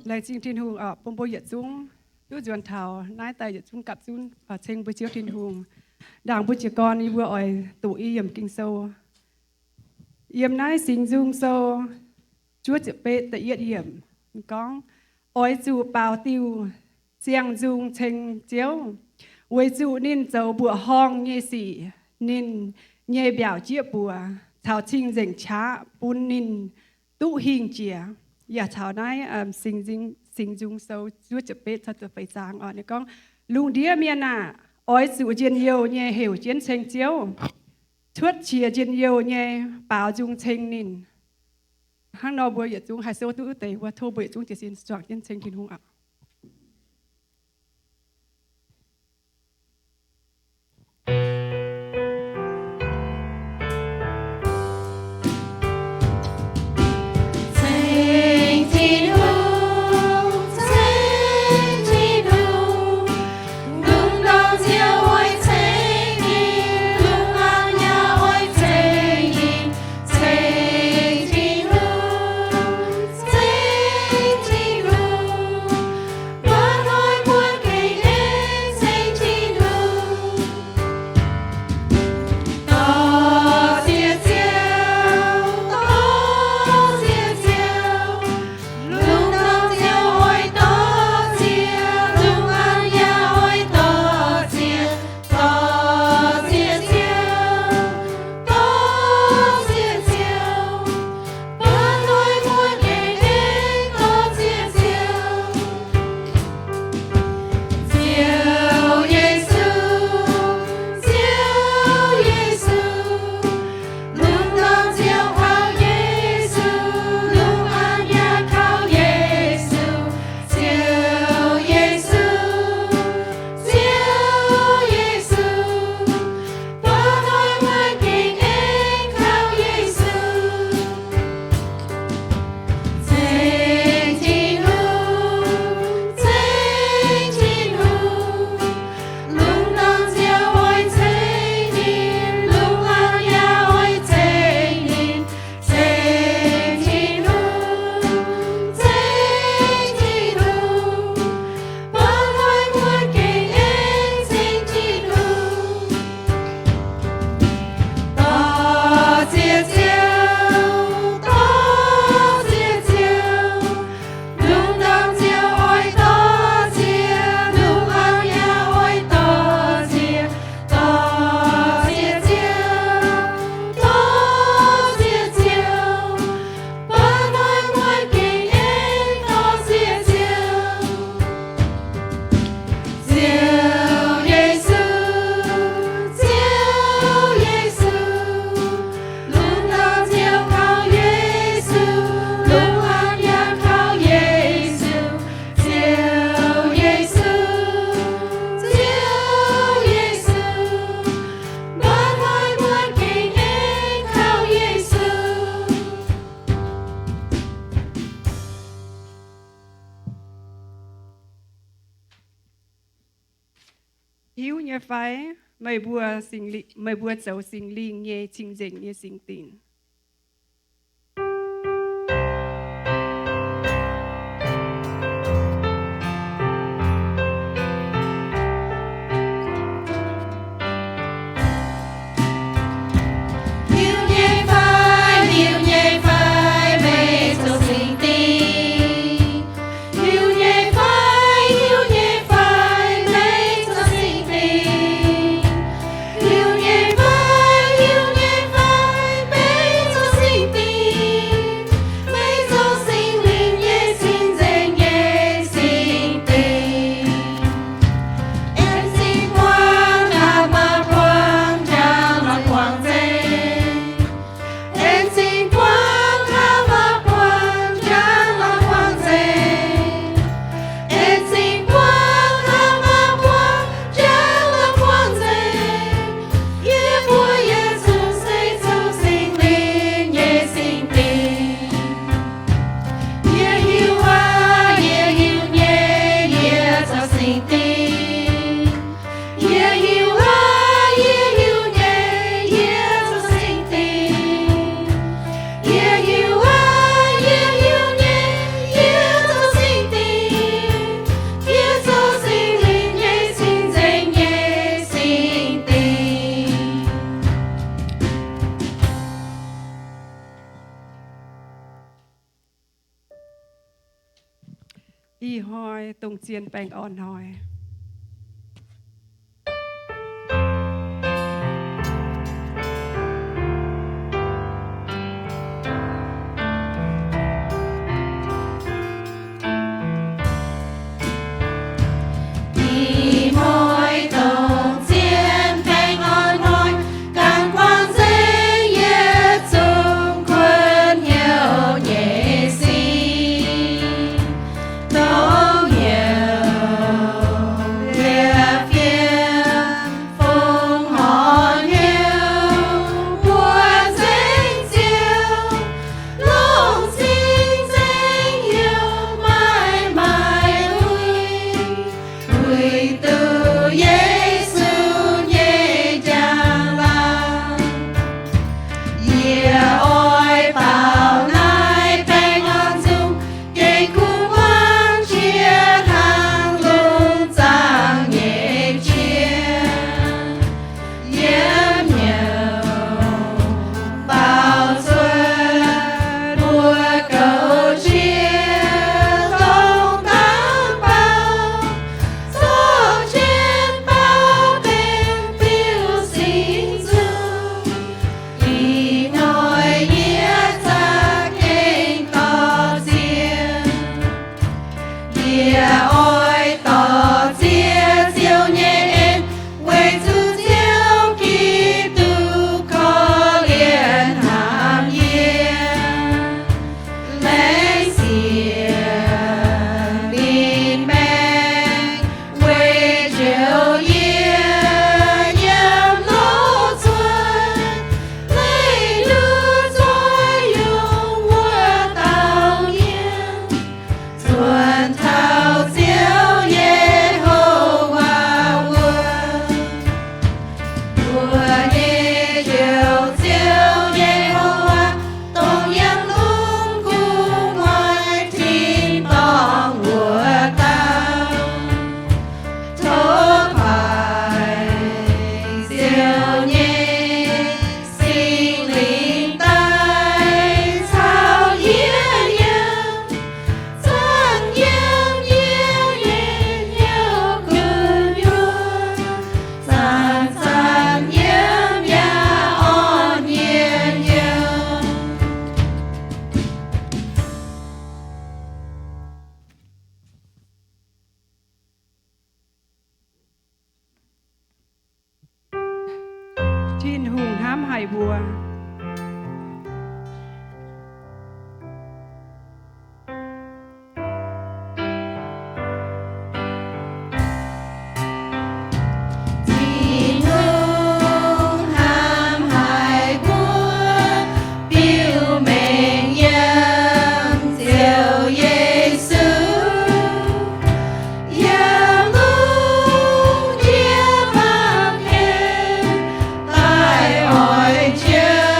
Laengz zingh Tin-Hungh oc, bun mbuo yietc zungv duqv nzuonx taux naaiv daaih yietc zungv gapv zunv ceng mbuo Ziouv Tin-Hungh. Ndaangc mbuo jiez gorn yie mbuo oix doqc i yiemc Ging-Sou. Yiem naaiv Singx Nzung Sou juov ziepc betv da'yietv yiemc gorngv, oix zuqc baaux diuh ziangh nzung ceng Ziouv, weic zuqc ninh zoux mbuoqc horngh nyei sic. Ninh nyei mbiaauc jieqv buoz caux cing-nzengc qaqv bun ninh duqv hingh jiex. Yaac taux naaiv Singx Nzung Sou juov ziepc betv caux ziepc feix zaang oc. Ninh gorngv, lungh ndiev mienh aah! Oix zuqc njien-youh nyei heuc jienv ceng Ziouv. Cuotv qiex njien-youh nyei baaux nzung ceng ninh. Hnangv nor mbuo yietc zungv haih sou duqv wuov deix, mbuo tov mbuo yietc zungv jiez sin zuangx jienv ceng Tin-Hungh oc. Hiuv nyei fai, meih mbuo, meih mbuo zoux Singx Lingh nyei cing-nzengc nyei singx dinc? Hiuv nyei fai, hiuv nyei fai, meih zoux singx dinc? Hiuv nyei fai, hiuv nyei fai, meih zoux singx dinc? Hiuv nyei fai, hiuv nyei fai, meih Ih hnoi dongh zien baengh orn hnoi. Ih hnoi dongh zien baengh orn hnoi, ganh buangh nzengc yietc zungv kuonx hnyouv nyei sin. Dongh hnyouv liepc fiem fongc horc hnyouv, mbuo nzengc Ziouv, longc cing nzengc hnyouv maiv maaih lui, weic duqv Yesu nyei njang-laangc. Yie oix baaux naaiv baengh orn nzung, gengh kuv muangx qiex hnangv lungh zaangc nyei qiex. Yiem hnyouv baaux nzuonx mbuo goux qiex dongh dangx baaux, zorqv jienv baaux benx biux singx nzung. Ih hnoi yie za'gengh dorh zien. Yie oix dorh ziex Ziouv nyei en, weic zuqc Ziouv Giduc korv-lienh hnamv yie. Laengz zingh ninh maengx weic njoux yie yiem lov cuotv, leih nduov zoih yungz wuov dauh mienh, zuonx taux Ziouv Ye^ho^waa wuov. Mbuo nyei Njoux Ziouv Ye^ho^waa, dongh yiem lungh gu'nguaaic tin-dorngh wuov dauh. Tov haiz Ziouv nyei Singx Lingh daaih caux yie yiem, zanc yiem yie nyei hnyouv gu'nyuoz, zanc-zanc yiem yaac orn yie hnyouv. Tin-Hungh hnamv haic mbuo. Tin-Hungh hnamv haic mbuo, biux mengh yiem Ziouv Yesu, yiem lungh ndiev baamh gen daaih oix njoux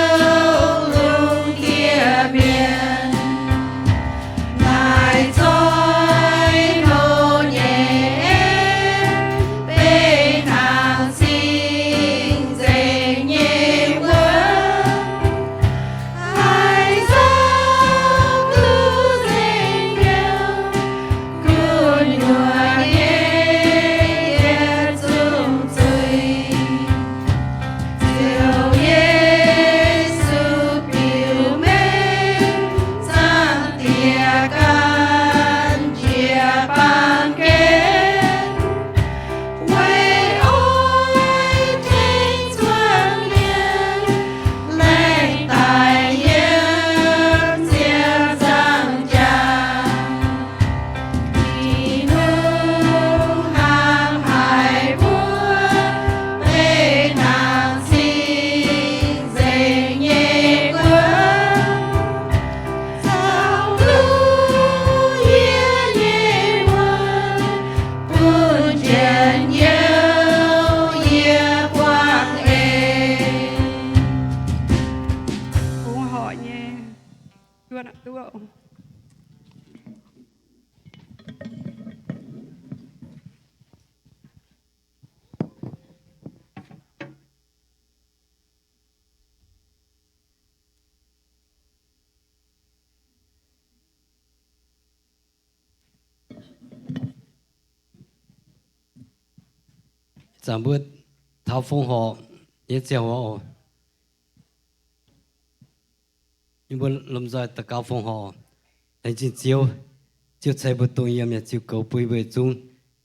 Zanc mbuo taux fongc horc nyei ziangh hoc, yie mbuo lomh nzoih daux gaux fongc horc. Laengz zingh Ziouv, Ziouv ceix mbuo dongh yiem yaac ziux goux bun yie mbuo yietc zungv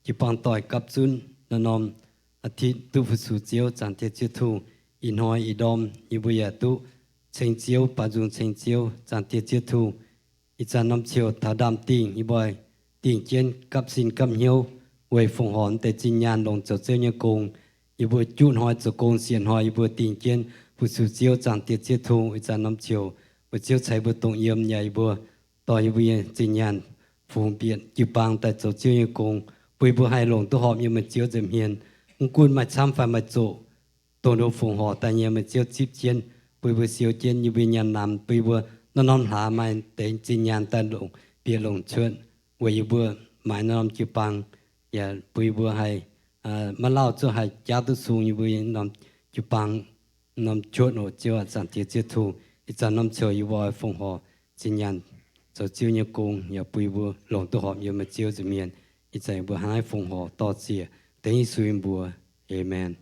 jiu-baang doic gapv zunv norm-norm aa^tit duqv fu-sux Ziouv, Zaangc Diex Ziouv Tungh. Ih hnoi ih ndorm yie mbuo yaac duqv ceng Ziouv, baaux nzung ceng Ziouv, Zaangc Diex Ziouv Tungh. Ih zanc norm ziouc taux ndaamv-dingh, yie mbuo dingh jienv gapv sin gapv hnyouv weic fongc horc deix zinh nyaanh longc zoux Ziouv nyei gong. Yie mbuo juqv hnoi zoux gong siec hnoi, yie mbuo dingh jienv fu-sux Ziouv, Zaangc Diex Ziouv Tungh. Ih zanc norm ziouc weic Ziouv ceix mbuo dongh yiem, yaac yie mbuo dorh yie mbuo nyei zinh nyaanh fungx bieqc jiu-baang daaih zoux Ziouv nyei gong, bun yie mbuo haih longc duqv horpc yiem meih Ziouv nza'hmien. Mv gunv maaih camv fai maaih zoqc, dongh nduov fongc horc daaih nyei, meih Ziouv zipv jienv, bun yie mbuo siou jienv yie mbuo nyei nyaanh naamh, bun yie mbuo norm-norm hlaax maaih deix zinh nyaanh daaih longc bieqc longc cuotv weic yie mbuo maaiz norm-norm jiu-baang, yaac bun yie mbuo haih maiv lauh zuqc haih jaav duqv sung yie mbuo norm jiu-baang norm cuotv oc. Ziouv aac, Zaangc Diex Ziouv Tungh, ih zanc norm ziouc yie mbuo oix fongc horc zinh nyaanh zoux Ziouv nyei gong, yaac bun yie mbuo longc duqv horpc yiem meih Ziouv nza'hmien. Ih zanc yie mbuo hnangv naaiv fongc horc dorh ziec dengv Yesu nyei mbuox. Aamen.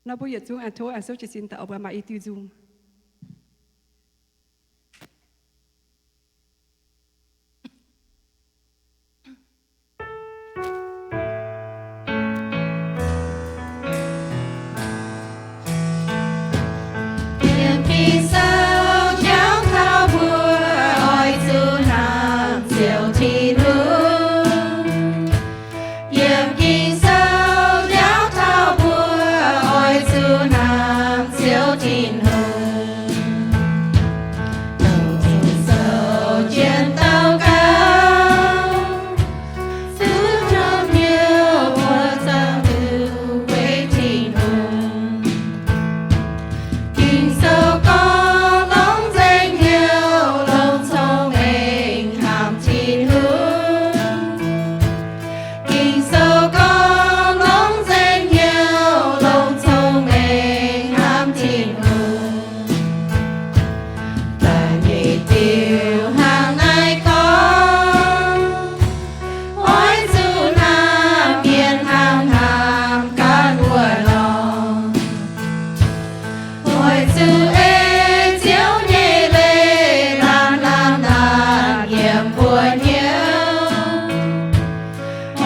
Nor mbuo yietc zungv aengx tov aengx souv jiez sin daaih oix mbuo maaih i diuh nzung. Yiem Ging-Sou jauv taux mbuo oix zuqc hnamv Ziouv Tin-Hungh. Yiem Ging-Sou jauv taux mbuo oix zuqc hnamv Ziouv Tin-Hungh. Dongh Ging-Sou jienv daux gaux, zuqc tov hnyouv mbuo zaangc duqv weic Tin-Hungh. Ging-Sou gorngv longc nzengc hnyouv, longc cong-mengh hnamv Tin-Hungh. Ging-Sou gorngv longc nzengc hnyouv, longc cong-mengh hnamv Tin-Hungh. Da'nyeic diuh hnangv naaiv gorngv, oix zuqc hnamv mienh hnangv hnamv ganh wuov nor. Oix zuqc ei Ziouv nyei leiz laanh hnamv laanh yiem mbuo hnyouv.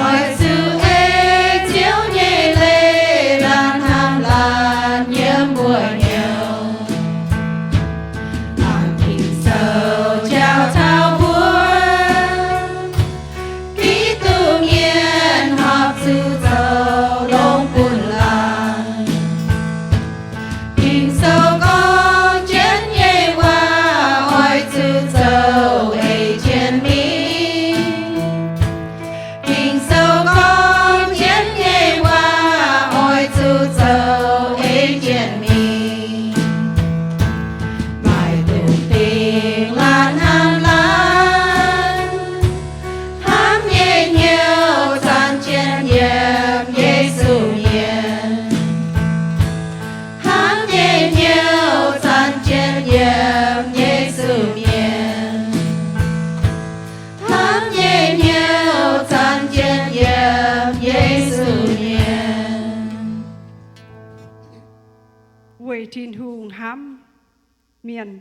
Oix zuqc ei Ziouv nyei leiz laanh hnamv laanh yiem mbuo hnyouv. Laanh Ging-Sou jauv taux mbuo, Giduc mienh horpc zuqc zoux longx bun laanh. Ging-Sou gorngv jienv nyei waac oix zuqc zoux ei jien-mingh. Ging-Sou gorngv jienv nyei waac oix zuqc zoux ei jien-mingh. Maaih dungx dingc laanh hnamv laanh, hnamv nyei hnyouv zanc jienv yiem Yesu mienh. Hnamv nyei hnyouv zanc jienv yiem Yesu mienh. Hnamv nyei hnyouv zanc jienv yiem Yesu mienh. Weic Tin-Hungh hnamv mienh.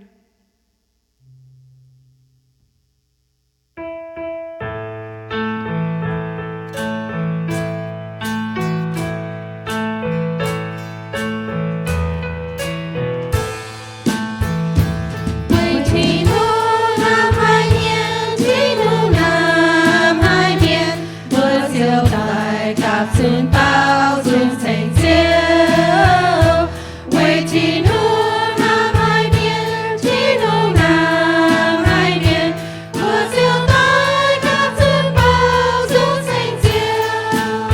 Weic Tin-Hungh hnamv haic mienh, Tin-Hungh hnamv haic mienh, mbuo ziouc daaih gapv zunc baaux nzung ceng Ziouv. Weic Tin-Hungh hnamv haic mienh, Tin-Hungh hnamv haic mienh, mbuo ziouc daaih gapv zunc baaux nzung ceng Ziouv.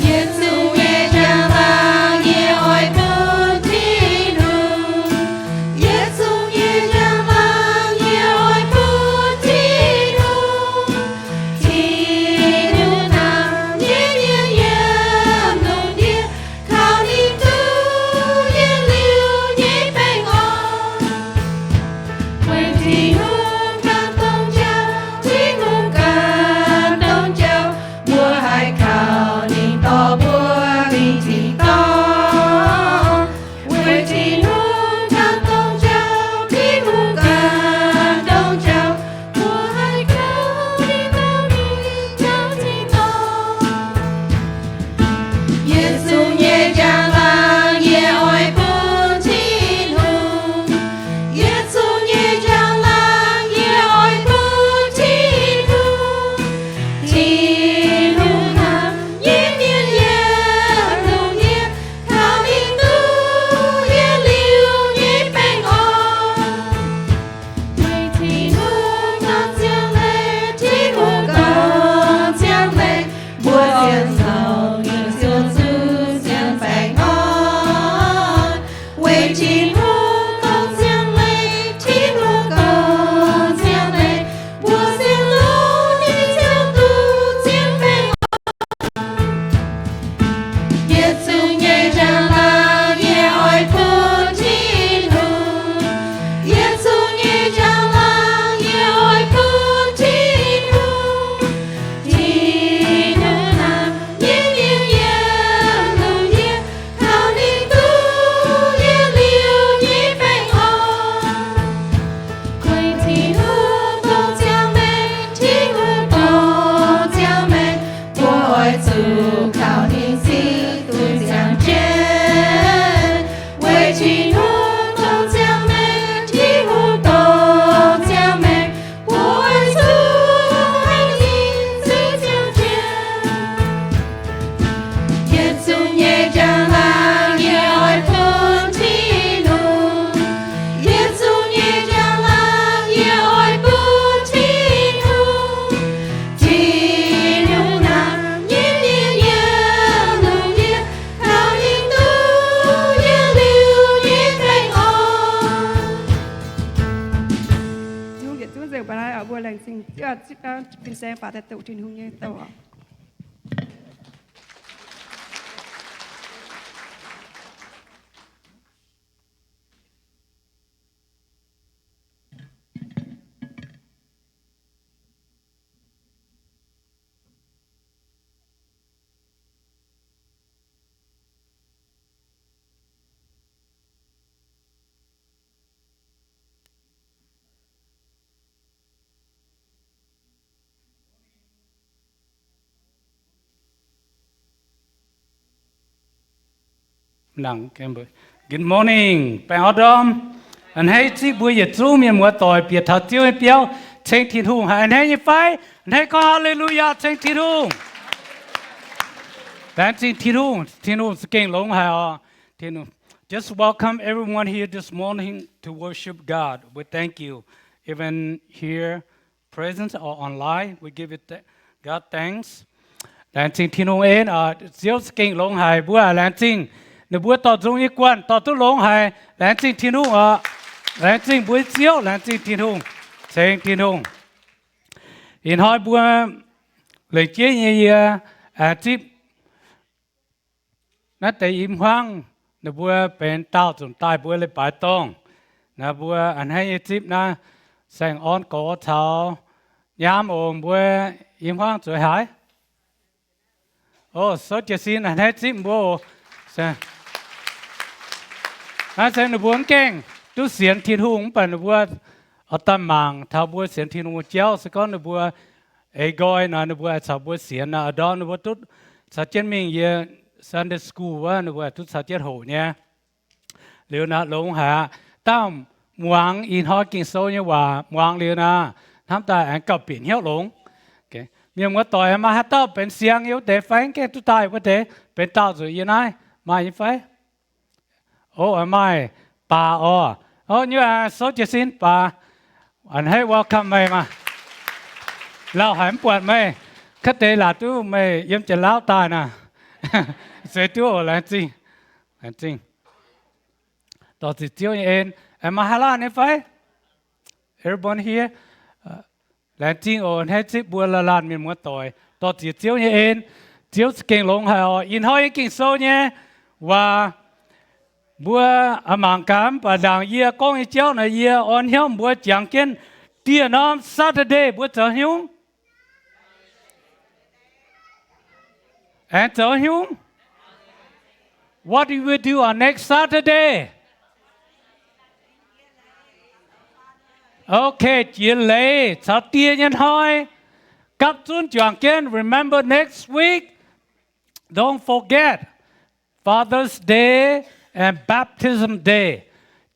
Yietc zungv nyei njang-laangc yie oix bun Tin-Hungh. Yietc zungv nyei njang-laangc yie oix bun Tin-Hungh. Tin-Hungh hnamv yie nyei fin-saeng baac daaih doqc Tin-Hungh nyei doz. Good morning, baeng orn ndorm. A'hneiv zipv mbuo yietc zungv mienh muoz-doic bieqc taux Ziouv nyei biauv ceng Tin-Hungh haic. A'hneiv nyei fai? A'hneiv gorngv haleluyaa ceng Tin-Hungh. Laengz zingh Tin-Hungh, Tin-Hungh za'gengh longx haic oc. Just welcome everyone here this morning to worship God. We thank you. Even here present or online, we give you th- God thanks. Laengz zingh Tin-Hungh en oc. Ziouv za'gengh longx haic, mbuo laengz zingh ninh mbuo dorh nzung nyei guanh dorh duqv longx haic. Laengz zingh Tin-Hungh oc. Laengz zingh mbuo nyei Ziouv, laengz zingh Tin-Hungh. Ceng Tin-Hungh. Ih hnoi mbuo lengc jeiv nyei yie aengx zipv naaiv deix i hmuangv, ninh mbuo benx daauh zunc daaih mbuo leiz-baaix dorngh. Naaiv mbuo a'hneiv nyei zipv naaiv Saeng Orn Gorx caux nyaam oc. Mbuo i hmuangv zueiz haaix? O, Sou Jiez Sin a'hneiv zipv mbuo oc. Naaiv se ninh mbuo mv gaengh duqv sienx Tin-Hungh mv baac ninh mbuo oix daaih mangc taux mbuo sienx Tin-Hungh nyei jauv. Se gorngv ninh mbuo eix nqoi nor, ninh mbuo caux mbuo sienx nor, ndorm ninh mbuo duqv caux jienv mingh yie Sunday school wuov, ninh mbuo duqv caux jienv hoqc nyei. Liuz naaiv longx haic aqv. Dangh muangx ih hnoi Ging-Sou nyei waac muangx liuz naaiv, hnamv daaih aengx gauh bieqc hnyouv longx. Mienh muoz-doic maaih haaix dauh benx siang yiem wuov deix fai? Mv gaengh duqv daaih wuov deix benx daauh nzuqc yiem naaiv, maaih nyei fai? O, maaih baac oc. O, nyei Sou Jiez Sin baac, a'hneiv welcome meih maah. Lauh haic mv buatc meih, kaav deix laatc duqv meih yiem Janx-Lauv daaih naaic. Seix duqv oc, laengz zingh. Laengz zingh. Dorh ziqc Ziouv nyei en. Maaih haaix laanh nyei fai? Everybody here? Laengz zingh oc, a'hneiv zipv mbuo laanh laanh mienh muoz-doic. Dorh ziqc Ziouv nyei en. Ziouv za'gengh longx haic oc. Ih hnoi nyei Ging-Sou nyei waac mbuo mangc gaax, mv baac ndaangc yie gorngv nyei jauv naaic yie orn hnyouv mbuo jangx jienv dieh norm Saturday mbuo zoux haaix nyungc? Aengx zoux haaix nyungc? What do we do on next Saturday? Okay, jiex leiz caux dieh nyei hnoi gapv zunv juangc jienv remember next week. Don't forget Father's Day and Baptism Day.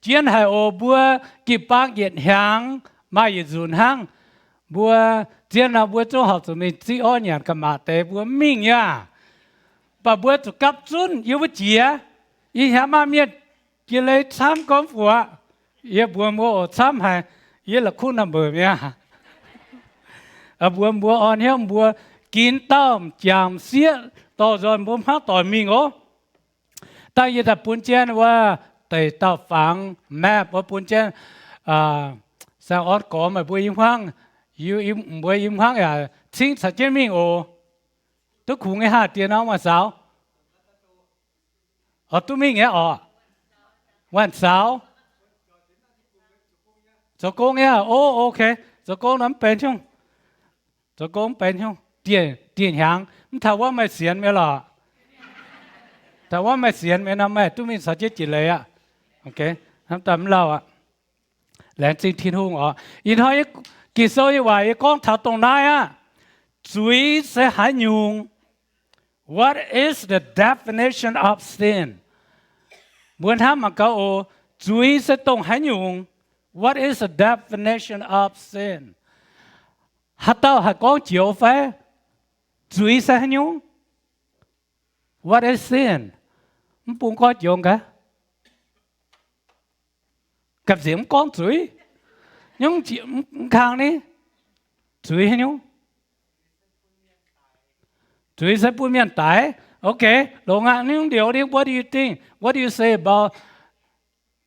Jienv haic oc, mbuo jiu-baang yietc hnyangx maaih yietc nzunc hnangv. Mbuo zien nor mbuo zungv horpc zuqc mingh ziqv orv nyanc ga'maah deix, mbuo mv mingh nyei aqv. Mv baac mbuo zuqc gapv zunv yiem wuov jiex. Ih hnyangx maaih mienh jiex leiz camv gorngv fungc aqv. Yie mbuox mbuo oc, camv haic, yie la'kuqv naaiv mbuox mi'aqv. Mbuox mbuo orn hnyouv mbuo ginx dauh m'jangc m'sieqv dorh nzoih mbuo hmuangv doic mingh oc. Dangh yie daaih bun jienv wuov deix dauh fangx map wuov bun jienv Saeng Orn Gorx meih mbuo i hmuangv, mbuo i hmuangv yaac cingv caux jienv mingh oc. Duqv kungx nyei haah, dieh norm waanc saaux? Oc, duqv mingh nyei oc. Waanc saaux. Zoux gong nyei. O, ok. Zoux gong nor mv benx nyungc. Zoux gong mv benx nyungc. Dieh hnyangx mv taux wuov meih sienx mi'aqv lorqc. Taux wuov meih sienx mi'aqv nor meih duqv mingh caux jienv jiex leiz aqv. Hnamv daaih mv lauh aqv. Laengz zingh Tin-Hungh oc. Ih hnoi Ging-Sou nyei waac yie gorngv taux dongh naaiv aqv. Zuiz se haaix nyungc? What is the definition of sin? Mbuo hnamv mangc gaax oc, zuiz se dongh haaix nyungc? What is the definition of sin? Haaix dauh haih gorngv joux fai? Zuiz se haaix nyungc? What is sin? Mv bung gorngv joux gaax. Gapv nziex mv gorngv zuiz. Nyungc mv kang ni. Zuiz haaix nyungc? Zuiz se bun mienh daix. Ok, longx aqv. Nyungc ndioux ni, what do you think? What do you say about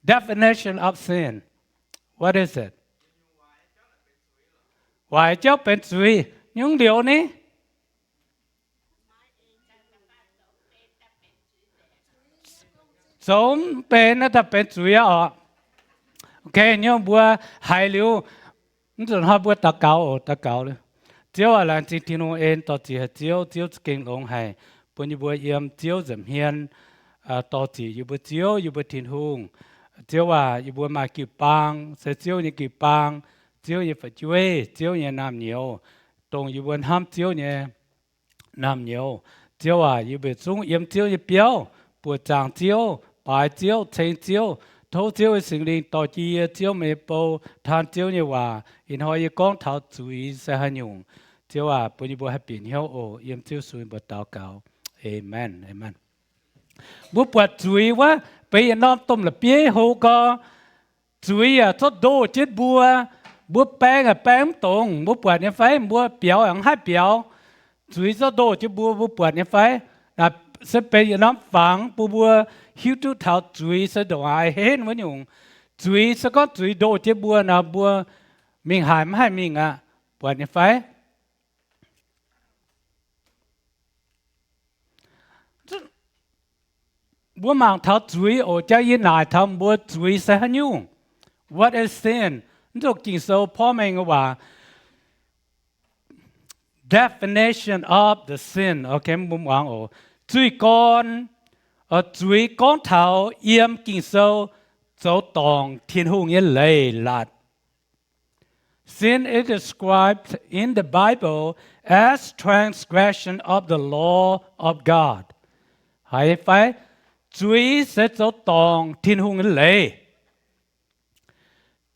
definition of sin? What is it? guaix jauv benx zuiz nyungc liuz ni. Zoux mv benx naaiv daaih benx zuiz aqv oc. Ok, nyungc mbuo haiz liuz, mv zuqc hnoi mbuo daux gaux oc, daux gaux. Ziouv aac, laengz zingh Tin-Hungh en dorh ziec haic Ziouv. Ziouv za'gengh longx haic bun yie mbuo yiem Ziouv nza'hmien dorh ziec yie mbuo Ziouv, yie mbuo Tin-Hungh. Ziouv aac, yie mbuo maaih jiu-baang, se Ziouv nyei jiu-baang, Ziouv nyei fu'jueiv, Ziouv nyei naamh nyouz, dongh yie mbuo hnamv Ziouv nyei naamh nyouz. Ziouv aac, yie mbuo zungv yiem Ziouv nyei biauv buoqc zaangc Ziouv, baaix Ziouv, ceng Ziouv. Tov Ziouv nyei Singx Lingh dorh jienv yie Ziouv meih nyei bou, taan Ziouv nyei waac. Ih hnoi yie gorngv taux zuiz se haaix nyungc, Ziouv aac, bun yie mbuo haih bieqc hnyouv oc. Yiem Ziouv Yesu mbuo daux gaux. Aamen, aamen. Mbuo buatc zuiz wuov benx yietc norm domh la'bieiv hlo gau. Zuiz yaac zorqv ndoh jienv mbuo. Mbuo baeng yaac baeng mv dongz, mbuo buatc nyei fai? Mbuo biaux yaac mv haih biaux. Zuiz zorqv ndoh jienv mbuo, mbuo buatc nyei fai? Naaiv se benx yietc norm fangx bun mbuo hiuv duqv taux zuiz se ndongc haaix henv wuov nyungc. Zuiz se gorngv zuiz ndoh jienv mbuo nor, mbuo mingh haaix mv haih mingh aqv. Buatc nyei fai? Mbuo mangc taux zuiz oc. Jang yie naaic taux mbuo zuiz se haaix nyungc? What is sin? Mv dungx Ging-Sou porv mengh waac, definition of the sin. Ok, mbuo muangx oc. Zuiz gorn, zuiz gorngv taux yiem Ging-Sou zoux dorngc Tin-Hungh nyei leiz-latc. Sin is described in the Bible as transgression of the law of God. Haiz fai? Zuiz se zoux dorngc Tin-Hungh nyei leiz.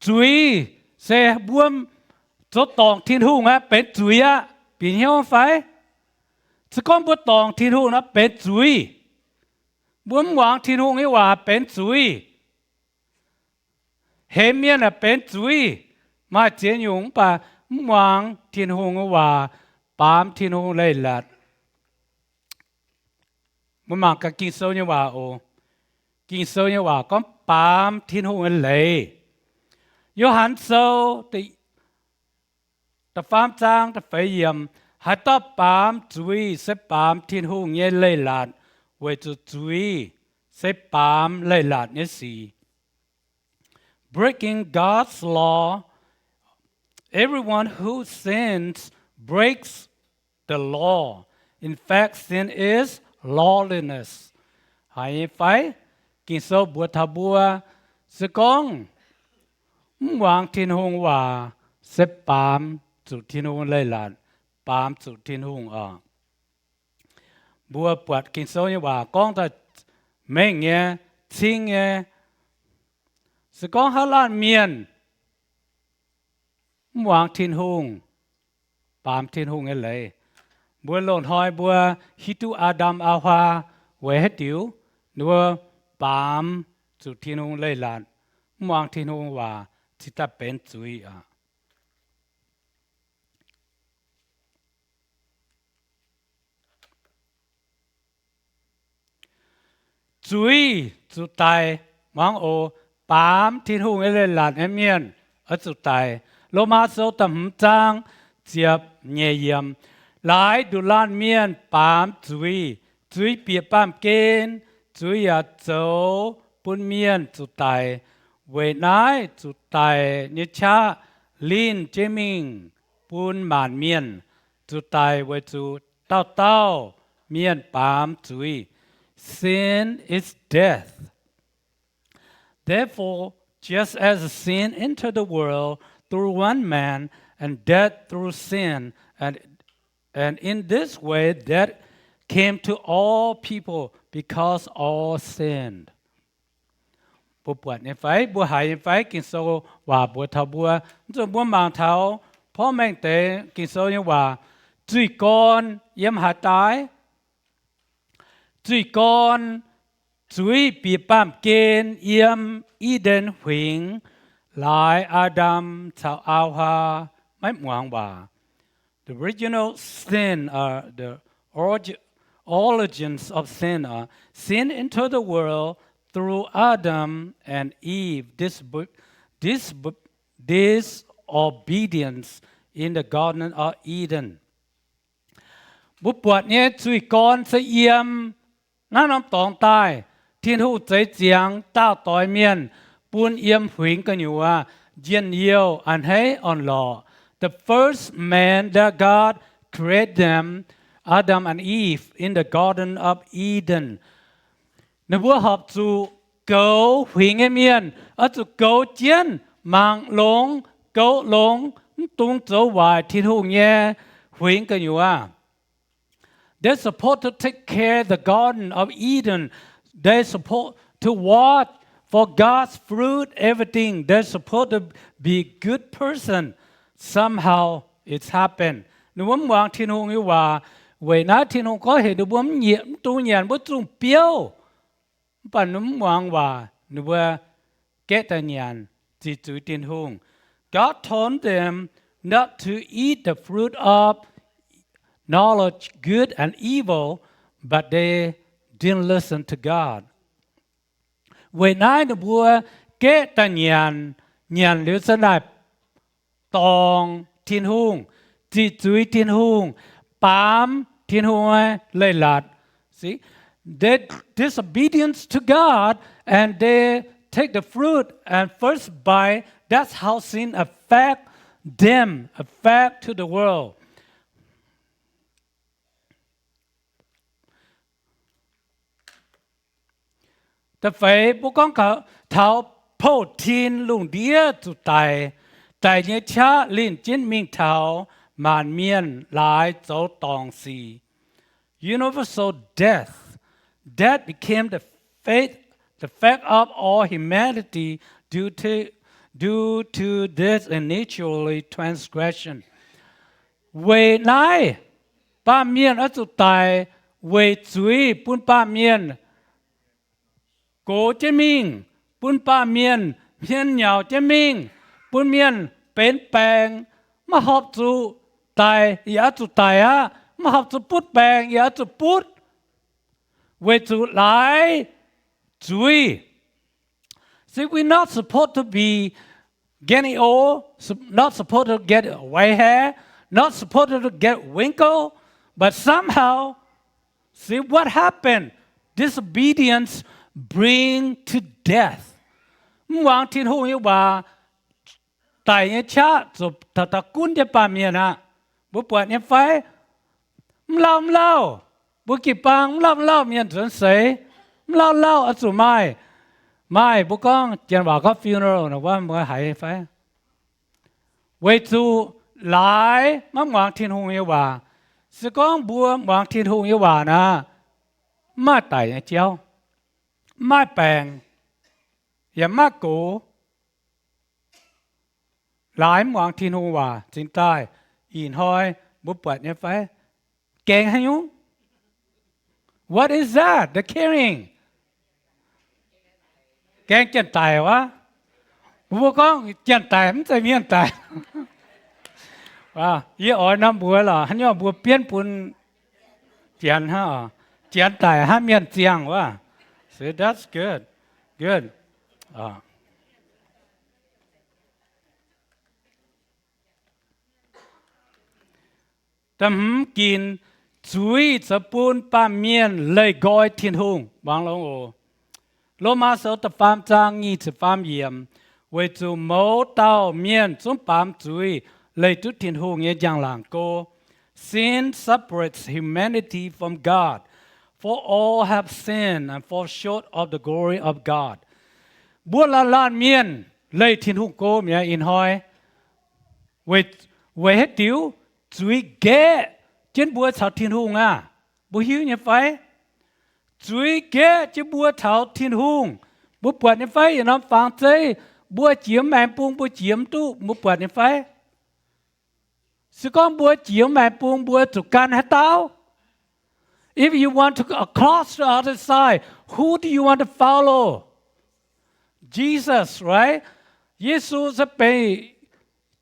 Zuiz se mbuo zoux dorngc Tin-Hungh aqv, benx zuiz aqv. Bieqc hnyouv fai? Se gorngv mbuo dorngc Tin-Hungh nor benx zuiz. Mbuo mv muangx Tin-Hungh nyei waac benx zuiz. Hemx mienh aah, benx zuiz. Maaih ziex nyungc mv baac mv muangx Tin-Hungh nyei waac, baamz Tin-Hungh leiz-latc. Mbuo mangc gaax Ging-Sou nyei waac oc. Ging-Sou nyei waac gorngv baamz Tin-Hungh nyei leiz. Yo^han Sou da'faam zaang da'feix yiemc, haaix dauh baamz zuiz se baamz Tin-Hungh nyei leiz-latc, weic zuqc zuiz se baamz leiz-latc nyei sic. Breaking God's law, everyone who sins breaks the law. In fact, sin is lawlessness. Haiz nyei fai? Ging-Sou mbuox taux mbuo, se gorngv mv muangx Tin-Hungh waac se baamz zuqc Tin-Hungh leiz-latc, baamz zuqc Tin-Hungh oc. Mbuo buatc Ging-Sou nyei waac gorngv daaih mengh nyei, cing nyei. Se gorngv haaix laanh mienh mv muangx Tin-Hungh, baamz Tin-Hungh nyei leiz. Mbuo loz-hnoi mbuo hiuv duqv Aa^ndam Aa^waa weic haaix diuc? Ninh mbuo baamz zuqc Tin-Hungh leiz-latc, mv muangx Tin-Hungh waac, cingx daaih benx zuiz aqv. Zuiz zuqc daic. Muangx oc, baamz Tin-Hungh nyei leiz-latc nyei mienh oix zuqc daic. Lomaa Sou da'hmz zaang ziepc nyeic yiemc, laaix nduqc laanh mienh baamz zuiz, zuiz bieqc baamh gen, zuiz yaac zoux bun mienh zuqc daic. Weic naaiv zuqc daic nyei qaqv linh jienv mingh bun maanc mienh. Zuqc daic weic zuqc dauh dauh mienh baamz zuiz. Sin is death. Therefore, just as sin entered the world through one man, and death through sin, and, and in this way death came to all people, because all sinned. Mbuo buatc nyei fai? Mbuo haiz nyei fai? Ging-Sou waac mbuox taux mbuo, mv zuqc mbuo mangc taux porv mengh deix Ging-Sou nyei waac, zuiz gorn yiem haaix daaih? Zuiz gorn zuiz bieqc baamh gen yiem I^nden Huingx, laaix Aa^ndam caux Aa^waa maiv muangx waac. The original sin, uh, the origi-, origins of sin, uh, sin entered the world through Adam and Eve. Dis-, dis-, disobedience in the Garden of Eden. Mbuo buatc nyei zuiz gorn se yiem naaiv norm dorngx daaih, Tin-Hungh zeix ziangx daauh doix mienh bun yiem huingx gu'nyuoz njien-youh a'hneiv orn-lorqc. The first man that God created them, Adam and Eve, in the Garden of Eden. Ninh mbuo horpc zuqc goux huingx nyei mienh, oix zuqc goux jienv, mangc longx, goux longx, mv dungx zoux waaic Tin-Hungh nyei huingx gu'nyuoz. They supposed to take care the Garden of Eden. They supposed to watch for God's fruit, everything. They supposed to be good person. Somehow it's happened. Ninh mbuo mv muangx Tin-Hungh nyei waac. Weic naaiv Tin-Hungh gorngv heuc ninh mbuo mv dungx nyanc mbuo zungh biouv. Mv baac ninh mv muangx waac, ninh mbuo gaeqv daaih nyanc, ziqc zuiz Tin-Hungh. God told them not to eat the fruit of knowledge good and evil, but they didn't listen to God. Weic naaiv ninh mbuo gaeqv daaih nyanc, nyanc liuz se naaic dorngc Tin-Hungh, ziqc zuiz Tin-Hungh, baamz Tin-Hungh nyei leiz-latc. See, they disobedience to God and they take the fruit and first bite. That's how sin affect them, affect to the world. Da'feix mbuo gorngv taux pouv tin lungh ndiev zuqc daic, daic nyei qaqv linh jienv mingh taux maanc mienh laaix zoux dorngc sic. Universal death. Death became the fate, the fact of all humanity due to, due to this initially transgression. Weic naaiv, baamh mienh oix zuqc daic weic zuiz bun baamh mienh gox jienv mingh, bun baamh mienh hmien nyauc jienv mingh, bun mienh benx baengc, maiv horpc zuqc daic yaac oix zuqc daic aqv, maiv horpc zuqc butv baengc yaac oix zuqc butv, weic zuqc laaix zuiz. See, we not supposed to be getting old, sup-, not supposed to get white hair, not supposed to get wrinkle, but somehow, see what happened? Disobedience bring to death. Mv muangx Tin-Hungh nyei waac, daic nyei qaqv zuqc taux da'gunv jienv baamh mienh aqv. Mbuo buatc nyei fai? Mv lauh mv lauh, mbuo jiu-baang mv lauh mv lauh mienh nzuonx seix, mv lauh lauh oix zuqc maaih, maaih mbuo gorngv janx waac gorngv funeral nor, wuov mbuo haiz fai? Weic zuqc laaix maiv muangx Tin-Hungh nyei waac. Se gorngv mbuo muangx Tin-Hungh nyei waac nor, mv maaih daic nyei jauv, mv maaih baengc, yaac mv maaih gox. Laaix mv muangx Tin-Hungh waac cingx daaih, ih hnoi mbuo buatc nyei fai? Gaengh haaix nyungc? What is that? The killing. Gaengh janx-daic wuov. Mbuo gorngv janx-daic mv zeiz mienh daic. Yie oix norm mbuox lorqc, haaix nyungc mbuo bienv bun janx hnangv, janx daic hnangv mienh ziangh wuov. So that's good. Good. Da'hmz ginc, zuiz zoux bun baamh mienh leih nqoi Tin-Hungh. Muangx longx oc. Lomaa Sou da'faam zaang nyic ziepc faam yiemc, weic zuqc mouz dauh mienh zungv baamz zuiz leih duqv Tin-Hungh nyei njang-laangc go. Sin separates humanity from God. For all have sinned and fall short of the glory of God. Mbuo laanh laanh mienh leih Tin-Hungh go mi'aqv ih hnoi. Weic, weic haaix diuc? Zuiz nqaeqv jienv mbuo caux Tin-Hungh aqv. Mbuo hiuv nyei fai? Zuiz nqaeqv jienv mbuo caux Tin-Hungh. Mbuo buatc nyei fai? Yietc norm fangx zeiv, mbuo jiex maengx bung, mbuo jiex mv duqv, mbuo buatc nyei fai? Se gorngv mbuo jiex maengx bung, mbuo zuqc gan haaix dauh? If you want to cross the other side, who do you want to follow? Jesus, right? Yesu se benx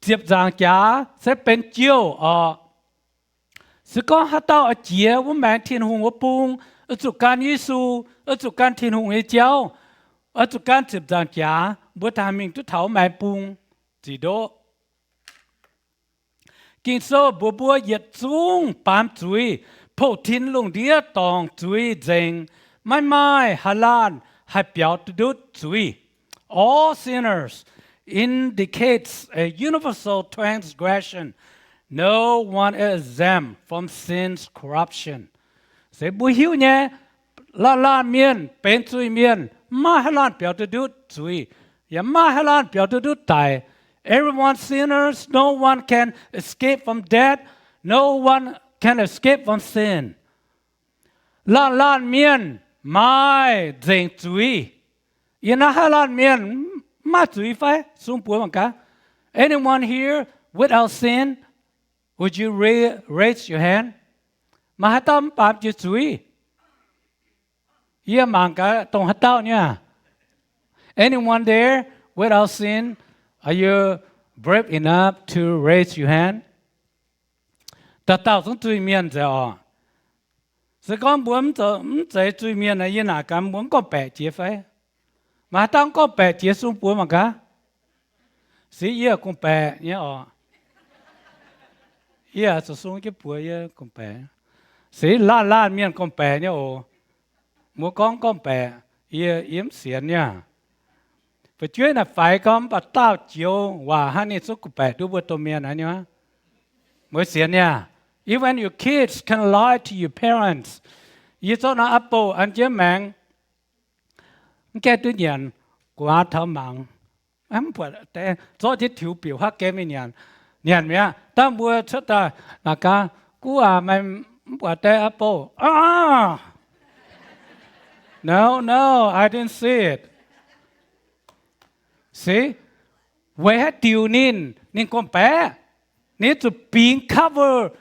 ziepc nzaangc jaax, se benx jouh oc. Se gorngv haaix dauh oix jiex wuov maengx Tin-Hungh wuov bung, oix zuqc gan Yesu, oix zuqc gan Tin-Hungh nyei jauv, oix zuqc gan ziepc nzaangc jaax, mbuo daaih mingh duqv taux wuov maengx bung, zic ndoqv. Ging-Sou mbuox mbuo yietc zungv baamz zuiz, pouv tin lungh ndiev dorngc zuiz nzengc, maiv maaih haaix laanh haih biaux duqv ndutv zuiz. All sinners indicates a universal transgression. No one is exempt from sin's corruption. Se mbuo hiuv nyei, laanh laanh mienh benx zuiz-mienh, maiv maaih haaix laanh biaux duqv ndutv zuiz, yaac maiv maaih haaix laanh biaux duqv ndutv daic. Everyone sinners, no one can escape from death, no one can escape from sin. Laanh laanh mienh maaih nzengc zuiz. Yie naaiv haaix laanh mienh mv maaih zuiz fai? Sung buoz mangc gaax. Anyone here without sin? Would you ra- raise your hand? Maaih haaix dauh mv baamz jiex zuiz? Yie mangc gaax dongh haaix dauh nyei aqv. Anyone there without sin? Are you brave enough to raise your hand? Dauh dauh zungv zuiz-mienh nzengc oc. Se gorngv mbuo mv zeiz zuiz-mienh, yie naaic gaax mbuo mv gorngv-baeqc jiex fai? Maaih haaix dauh mv gorngv-baeqc jiex? Sung buoz mangc gaax. Se yie gorngv-baeqc nyei oc. Yie zuqc sung jienv buoz yie gorngv-baeqc. Se laanh laanh mienh gorngv-baeqc nyei oc. Mbuo gorngv gorngv-baeqc, yie yiem mv sienx nyei aqv. Fu'jueiv naaic faix gorngv mv baac daauh joux waac hnangv ninh zungv gorngv-baeqc duqv mbuo domh mienh aqv nyei. Mbuo sienx nyei aqv. Even your kids can lie to your parents. Yie zorqv norm apple an jienv maengx, mv gaengh duqv nyanc, gu'nguaaz taux mangc, mv buatc deix, zorqv jienv tiux biouc haav gaem mingh nyanc. Nyanc mi'aqv. Dangh mbuo cuotv daaih naaic gaax, Guv aac, meih mv buatc deix apple? Aa, no, no, I didn't see it. Se weic haaix diuc ninh, ninh gorngv-baeqc? Ninh zuqc bingx cover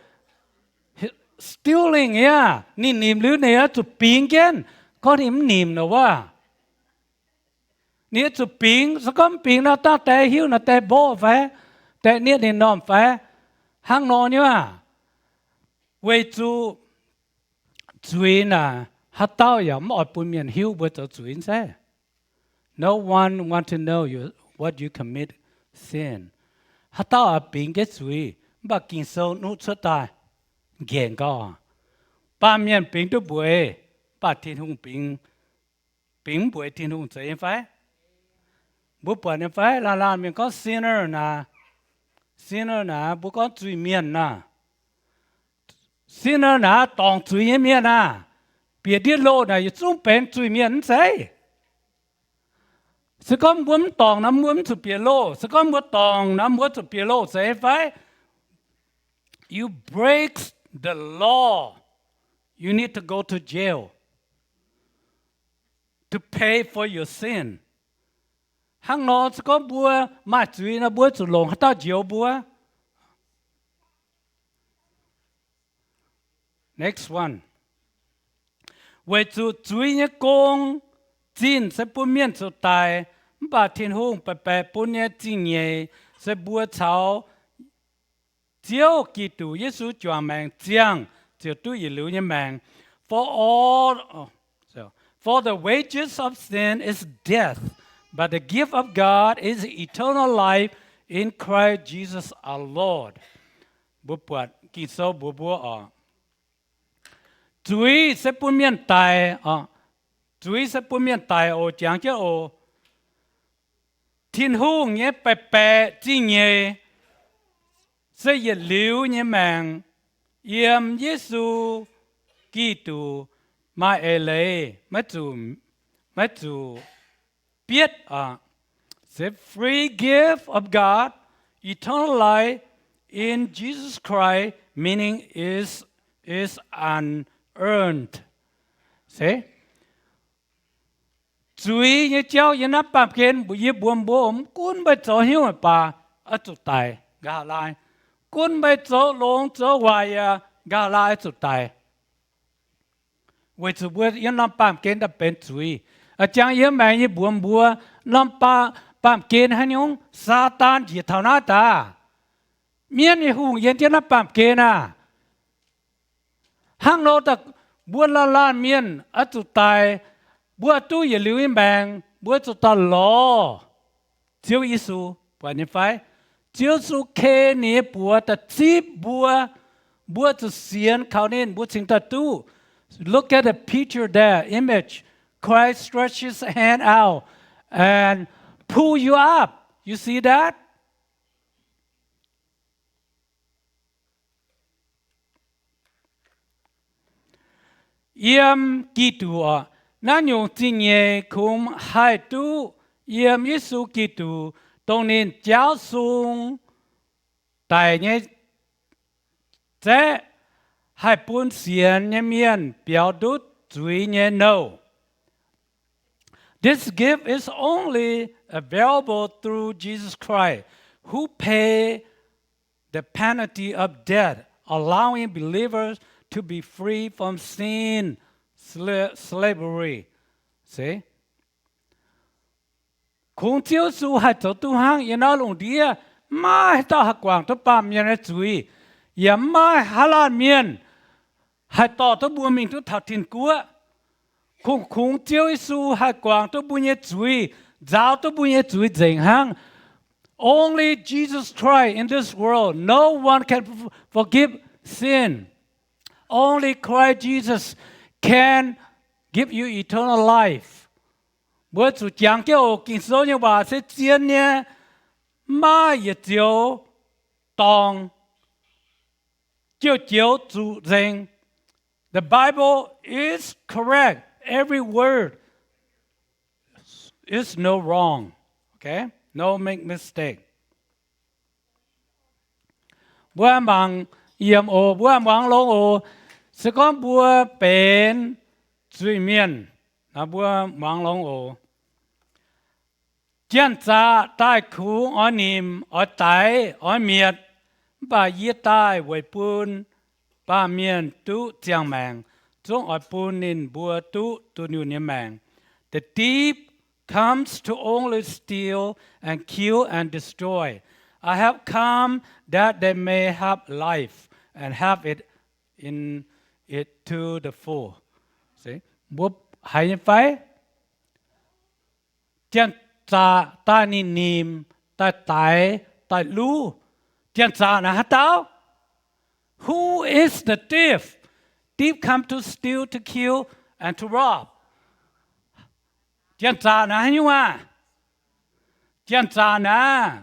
stealing aqv. Ninh nimc liuz ninh oix zuqc bingx jienv, gorngv ninh mv nimc nor wuov. Ninh oix zuqc bingx, se gorngv mv bingx nor, dangh deix hiuv naaic deix mborqv fai, deix nietv ninh m'normh fai? Hnangv nor nyei aqv. Weic zuqc zuiz naaic, haaix dauh yaac mv oix bun mienh hiuv mbuo zoux zuiz zeiv. No one want to know you, what you commit sin. Haaix dauh oix bingx jienv zuiz, mv baac Ging-Sou nuqv cuotv daaih nqenc gau. Baamh mienh bingx duqv mbueiz, mv baac Tin-Hungh bingx, bingx mv mbueiz Tin-Hungh zeiz nyei fai? Mbuo buatc nyei fai? Laanh laanh mienh gorngv sinner naaic, sinner naaic mbuo gorngv zuiz-mienh naaic. Sinner naaic dorngc zuiz nyei mienh aah. Bieqc ndiev loh naaic yietc zungv benx zuiz-mienh mv zeiz? Se gorngv mbuo mv dorngc nor, mbuo mv zuqc bieqc loh. Se gorngv mbuo dorngc nor, mbuo zuqc bieqc loh zeiz fai? You break the law, you need to go to jail to pay for your sin. Hnangv nor, se gorngv mbuo maaih zuiz nor, mbuo zuqc longc haaix dauh njoux mbuo? Next one. Weic zuqc zuiz nyei gong, zinh se bun mienh zuqc daic, mv baac Tin-Hungh baeqc baeqc bun nyei zingh nyeic se mbuo caux Ziouv Giduc Yesu juangc maengc ziangh ziouc duqv yietc liuz nyei maengc. For all, for the wages of sin is death, but the gift of God is eternal life in Christ Jesus our Lord. Mbuo buatc Ging-Sou mbuox mbuo oc, zuiz se bun mienh daic oc. Zuiz se bun mienh daic oc, jangx jienv oc. Tin-Hungh nyei baeqc baeqc zingh nyeic se yietc liuz nyei maengc yiem Yesu Giduc, maaih eix leiz, maiv zuqc, maiv zuqc bietv aqv. Se free gift of God, eternal life in Jesus Christ, meaning is, is unearned. Se zuiz nyei jauv yiem naaiv baamh gen, yie mbuox mbuo, mv gunv meih zoux hnyouv baac oix zuqc daic nqa'haav laai. Gunv meih zoux longx zoux waaic yaac nqa'haav laai oix zuqc daic. Weic zuqc mbuo yiem norm baamh gen daaih benx zuiz. A'jangx yiem maengx yie mbuox mbuo, norm baamh, baamh gen haaix nyungc? Saadaan njiec taux naaiv daaih. Mienv nyei hungh yiem jienv naaiv baamh gen aah. Hnangv nor, mbuo laanh laanh mienh oix zuqc daic, mbuo duqv yietc liuz nyei maengc, mbuo zuqc daaih lorz Ziouv Yesu, buatc nyei fai? Ziouv Yesu ken ninh nyei buoz da'zipv mbuo, mbuo zuqc sienx kaux ninh, mbuo cingx daaih duqv. Look at the picture there, image. Christ stretch his hand out and pull you up. You see that? Yiem Giduc, naaiv nyungc zingh nyeic kungx haih duqv yiem Yesu Giduc, dongh ninh jaauv sung daic nyei zaeqv, haih bun sienx nyei mienh biaux ndutv zuiz nyei nouh. This gift is only available through Jesus Christ, who paid the penalty of death, allowing believers to be free from sin slavery. See? Kungx Ziouv Yesu haih zoux duqv hnangv yiem naaiv lungh ndiev, maiv maaih haaix dauh haih guangc duqv baamh mienh nyei zuiz, yaac maiv maaih haaix laanh mienh haih dorh duqv mbuo mingh duqv taux tin-guoqv. Kungx, kungx Ziouv Yesu haih guangc duqv mbuo nyei zuiz, nzaaux duqv mbuo nyei zuiz nzengc hnangv. Only Jesus Christ in this world. No one can forgive sin. Only Christ Jesus can give you eternal life. Mbuo zuqc jangx jienv oc, Ging-Sou nyei waac se zien nyei, maiv maaih yietc zioux dorngc, jiouv joux zuqc nzengc. The Bible is correct. Every word is no wrong. Okay? No make mistake. Mbuo mangc yiem oc, mbuo muangx longx oc. Se gorngv mbuo benx zuiz-mienh, mbuo muangx longx oc. Janx-zaqc daaih kungx oix nimc, oix daix, oix mietc, mv baac yie daaih weic bun baamh mienh duqv ziangh maengc, zungv oix bun ninh mbuo duqv dunh yunh nyei maengc. The thief comes to only steal and kill and destroy. I have come that they may have life and have it in it to the full. Mbuo haiz nyei fai? Janx-zaqc daaih ninh nimc, daaih daix, daaih luv. Janx-zaqc naaiv haaix dauh? Who is the thief? Thief come to steal, to kill, and to rob. Janx-zaqc naaiv haaix nyungc aac? Janx-zaqc naaiv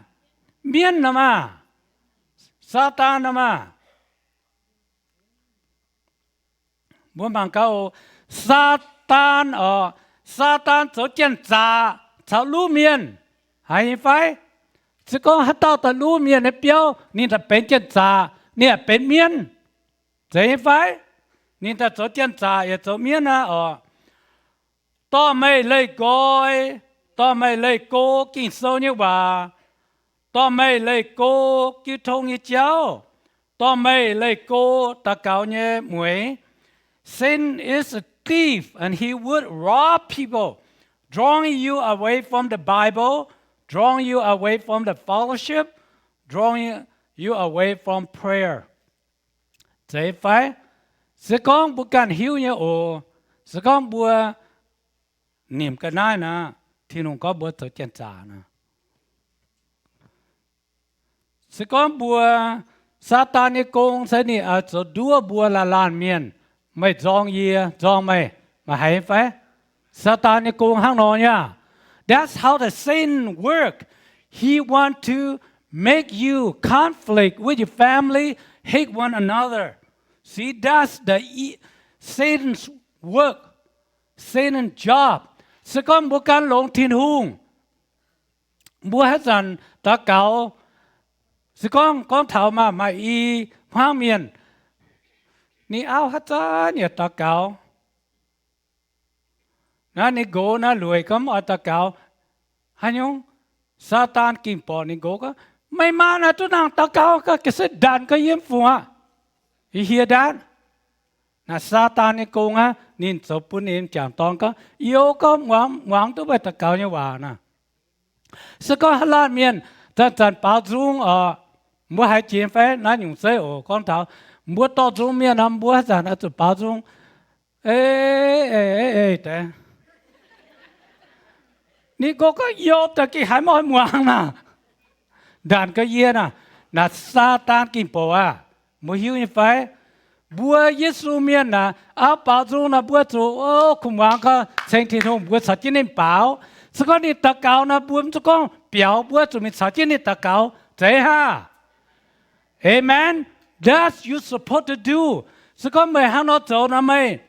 mienv nor maah, Saadaan nor maah. Mbuo mangc gaax oc, Saadaan oc, Saadaan zoux janx-zaqc caux luv mienh, haiz nyei fai? Se gorngv haaix dauh daaih luv mienh nyei biauv, ninh daaih benx janx-zaqc, ninh yaac benx mienv, zeiz nyei fai? Ninh daaih zoux janx-zaqc yaac zoux mienv aqv oc. Dorh meih leih nqoi, dorh meih leih go Ging-Sou nyei waac, dorh meih leih go jiu tong nyei jauv, dorh meih leih go daux gaux nyei mueiz. Satan is a thief and he would rob people, drawing you away from the Bible, drawing you away from the fellowship, drawing you away from prayer. Zeiz fai? Se gorngv mbuo ganh hiuv nyei oc, se gorngv mbuo nimc ga'naaiv nor, Tin-Hungh gorngv mbuo zoux janx-zaqc nor. Se gorngv mbuo, Saadaan nyei gong se ninh oix zoux nduov mbuo laanh laanh mienh. Meih nzorng yie, nzorng meih, meih haiz fai? Saadaan nyei gong hnangv nor nyei. That's how the Satan work. He want to make you conflict with your family, hate one another. See, that's the e- Satan's work, Satan's job. Se gorngv mbuo gan longx Tin-Hungh, mbuo haaix zanc daux gaux, se gorngv gorngv taux maaih maaih i hmuangv mienh, ninh auv haaix zanc yaac daux gaux, naaiv ninh nqox naaiv lueic gorngv mv oix daux gaux. Haaix nyungc? Saadaan ging borqc ninh nqox gorngv, meih maa naaiv duqv nangh daux gaux ga'sie ndanc ga'yiem fungc aqv. Yie hieh ndaatv. Naaiv Saadaan nyei gong aqv. Ninh zoux bun ninh m'jangc dorn gorngv, yie gorngv muangx duqv meih daux gaux nyei waac naaic. Se gorngv haaix laanh mienh zanc-zanc baaux nzung oc, mbuo haiz jiex fai? Naaiv nyungc zeiv oc, gorngv taux mbuo dorh nzung mienh nor, mbuo haaix zanc oix zuqc baaux nzung. Ei, ei, ei, ei, ninh nqox gorngv, youh daaih gengh haiz maiv oix muangx naaic. Ndaanc ga'yie naaic, naaic Saadaan ging-bouc aqv. Mbuo hiuv nyei fai? Mbuo Yesu mienh naaic, auv baaux nzung naaic mbuo zuqc, o, kuv muangx gau, ceng Tin-Hungh mbuo caux jienv ninh baaux. Se gorngv ninh daux gaux naaic mbuo mv zuqc gorngv biaux, mbuo zuqc mingh caux jienv ninh daux gaux. Zeiz hnangv? Amen. That's you supposed to do. Se gorngv meih hnangv nor zoux nor, meih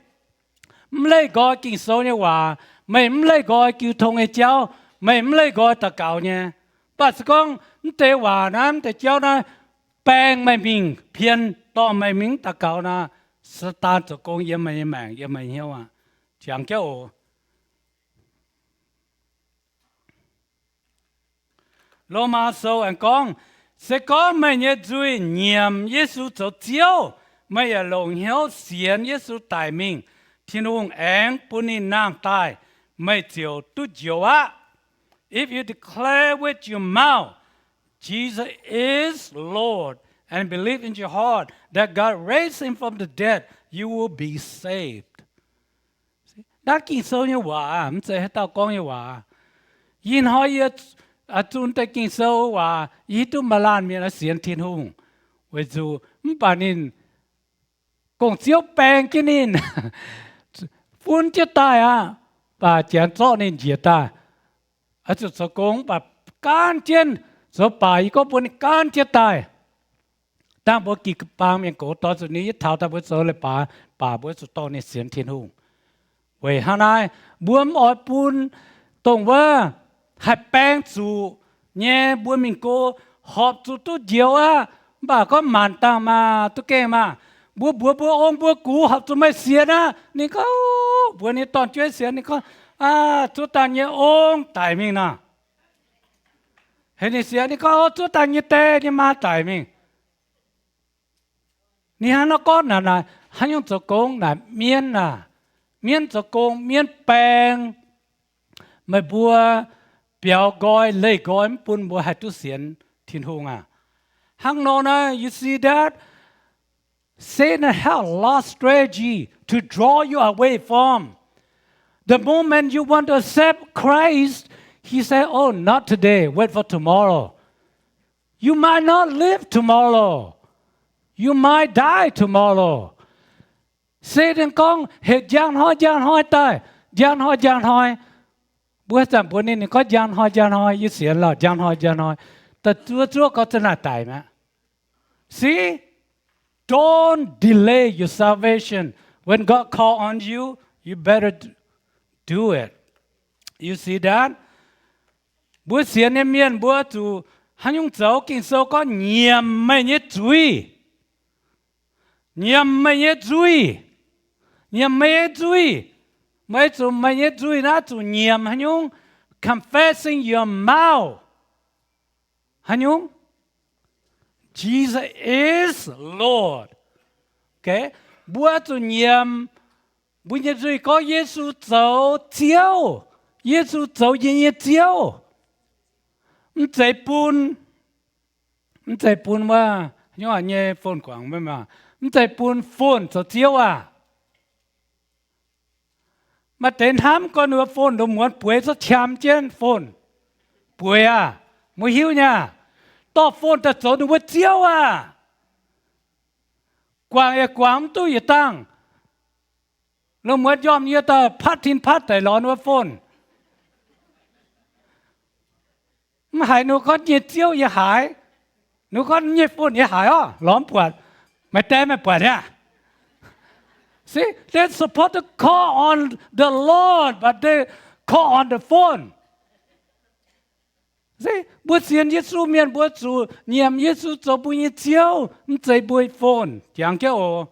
mv leih nqoi Ging-Sou nyei waac, meih mv leih nqoi jiu tong nyei jauv, meih mv leih nqoi daux gaux nyei. Mv baac se gorngv mv deix waac naaiv, mv deix jauv naaiv baeng meih mingh, pien dorh meih mingh mv daux gaux nor, Saadaan zoux gong yiem meih nyei maengc, yiem meih nyei hnyouv aqv. Jangx jienv oc. Lomaa Sou aengx gorngv, se gorngv meih nyei nzuih nyiemc Yesu zoux Ziouv, meih yaac longc hnyouv sienx Yesu daic mingh, Tin-Hungh aengx bun ninh nangh daaih, meih ziouc duqv njoux aqv. If you declare with your mouth Jesus is Lord and believe in your heart that God raised him from the dead, you will be saved. Naaiv Ging-Sou nyei waac, mv zeiz haaix dauh gorngv nyei waac. Ih hnoi yie zunh deix Ging-Sou waac, yie hiuv duqv maaih laanh mienh oix sienx Tin-Hungh weic zuqc mv baac ninh gong-ziouv baeng jienv ninh, fun jienv daaih aqv, baac janx zorqv ninh njiec daaih. Oix zuqc zoux gong mv baac gaanv jienv, zoux baac yie gorngv mbuo ninh gaanv jienv daaih. Dangh mbuo gih baang mienh gox doix zuqc ninh yie taux daaih mbuo zoux leiz-baaix, baac mbuo zuqc dorh ninh sienx Tin-Hungh. Weic hnangv naaiv, mbuo mv oix bun dongh wuov haih baeng zuqc nyei mbuo mingh go, horpc zuqc duqv njoux aqv, mv baac gorngv maanc dangh maah, duqv gengh maah. Mbuo mbuox mbuo ong mbuo gux horpc zuqc meih sienx aqv. Ninh gorngv, mbuox ninh dorn-jueiv sienx, ninh gorngv, aa, zuov dangh nyei ong daic mingh nor. Heuc ninh sienx, ninh gorngv, o, zuov dangh nyei die nyei maa daic mingh. Ninh hnangv nor gorngv naaic, naaic haaix nyungc zoux gong naaic? Mienv aah, mienv zoux gong, mienv baeng meih mbuo, biaux nqoi leih nqoi mv bun mbuo haih duqv sienx Tin-Hungh aqv. Hnangv nor naaiv, you see that? Satan have a lot of strategy to draw you away from. The moment you want to accept Christ, he say, oh, not today, wait for tomorrow. You might not live tomorrow. You might die tomorrow. Satan gorngv heuc njang hnoi njang hnoi daaih, njang hnoi njang hnoi. Mbuo haaix zanc mbuox ninh, ninh gorngv njang hnoi njang hnoi, yie sienx lorh, njang hnoi njang hnoi. Da'zuov zuov gorngv za'naaiv daic mi'aqv. See, don't delay your salvation. When God call on you, you better do it. You see that? Mbuo sienx nyei mienh mbuo zuqc haaix nyungc zoux? Ging-Sou gorngv nyiemc meih nyei zuiz. Nyiemc meih nyei nzuih. Nyiemc meih nyei nzuih. Meih zuqc meih nyei nzuih naaiv zuqc nyiemc haaix nyungc? Confessing your mouth. Haaix nyungc? Jesus is Lord. Mbuo zuqc nyiemc mbuo nyei nzuih gorngv Yesu zoux Ziouv. Yesu zoux yie nyei Ziouv. Mv zeiz bun, mv zeiz bun wuov nyei fon guangc, mv zeiz bun fon zoux ziouv aah. Maaih deix hnamv gorngv ninh mbuo fon lungh muonz bueix cuotv qam jienv fon. Bueix aah, mbuo hiuv nyei aah, dorh fon daaih zoux ninh mbuo ziouv aah. Guangc yaac guangc mv duqv yietc dangh. Lungh muonz njormh yie daaih patv tin patv daic lorz ninh mbuo fon. Mv haiz ninh mbuo gorngv nyei ziouv yie haiz. Ninh mbuo gorngv nyei fon yie haiz orv, lorz mv buatc. Maaih die maaih buatc aqv. See, they supposed to call on the Lord, but they call on the phone. See, mbuo sienx Yesu mienh mbuo zuqc nyiemc Yesu zoux mbuo nyei ziouv, mv zeiz mbuo fon. Jangx jienv oc.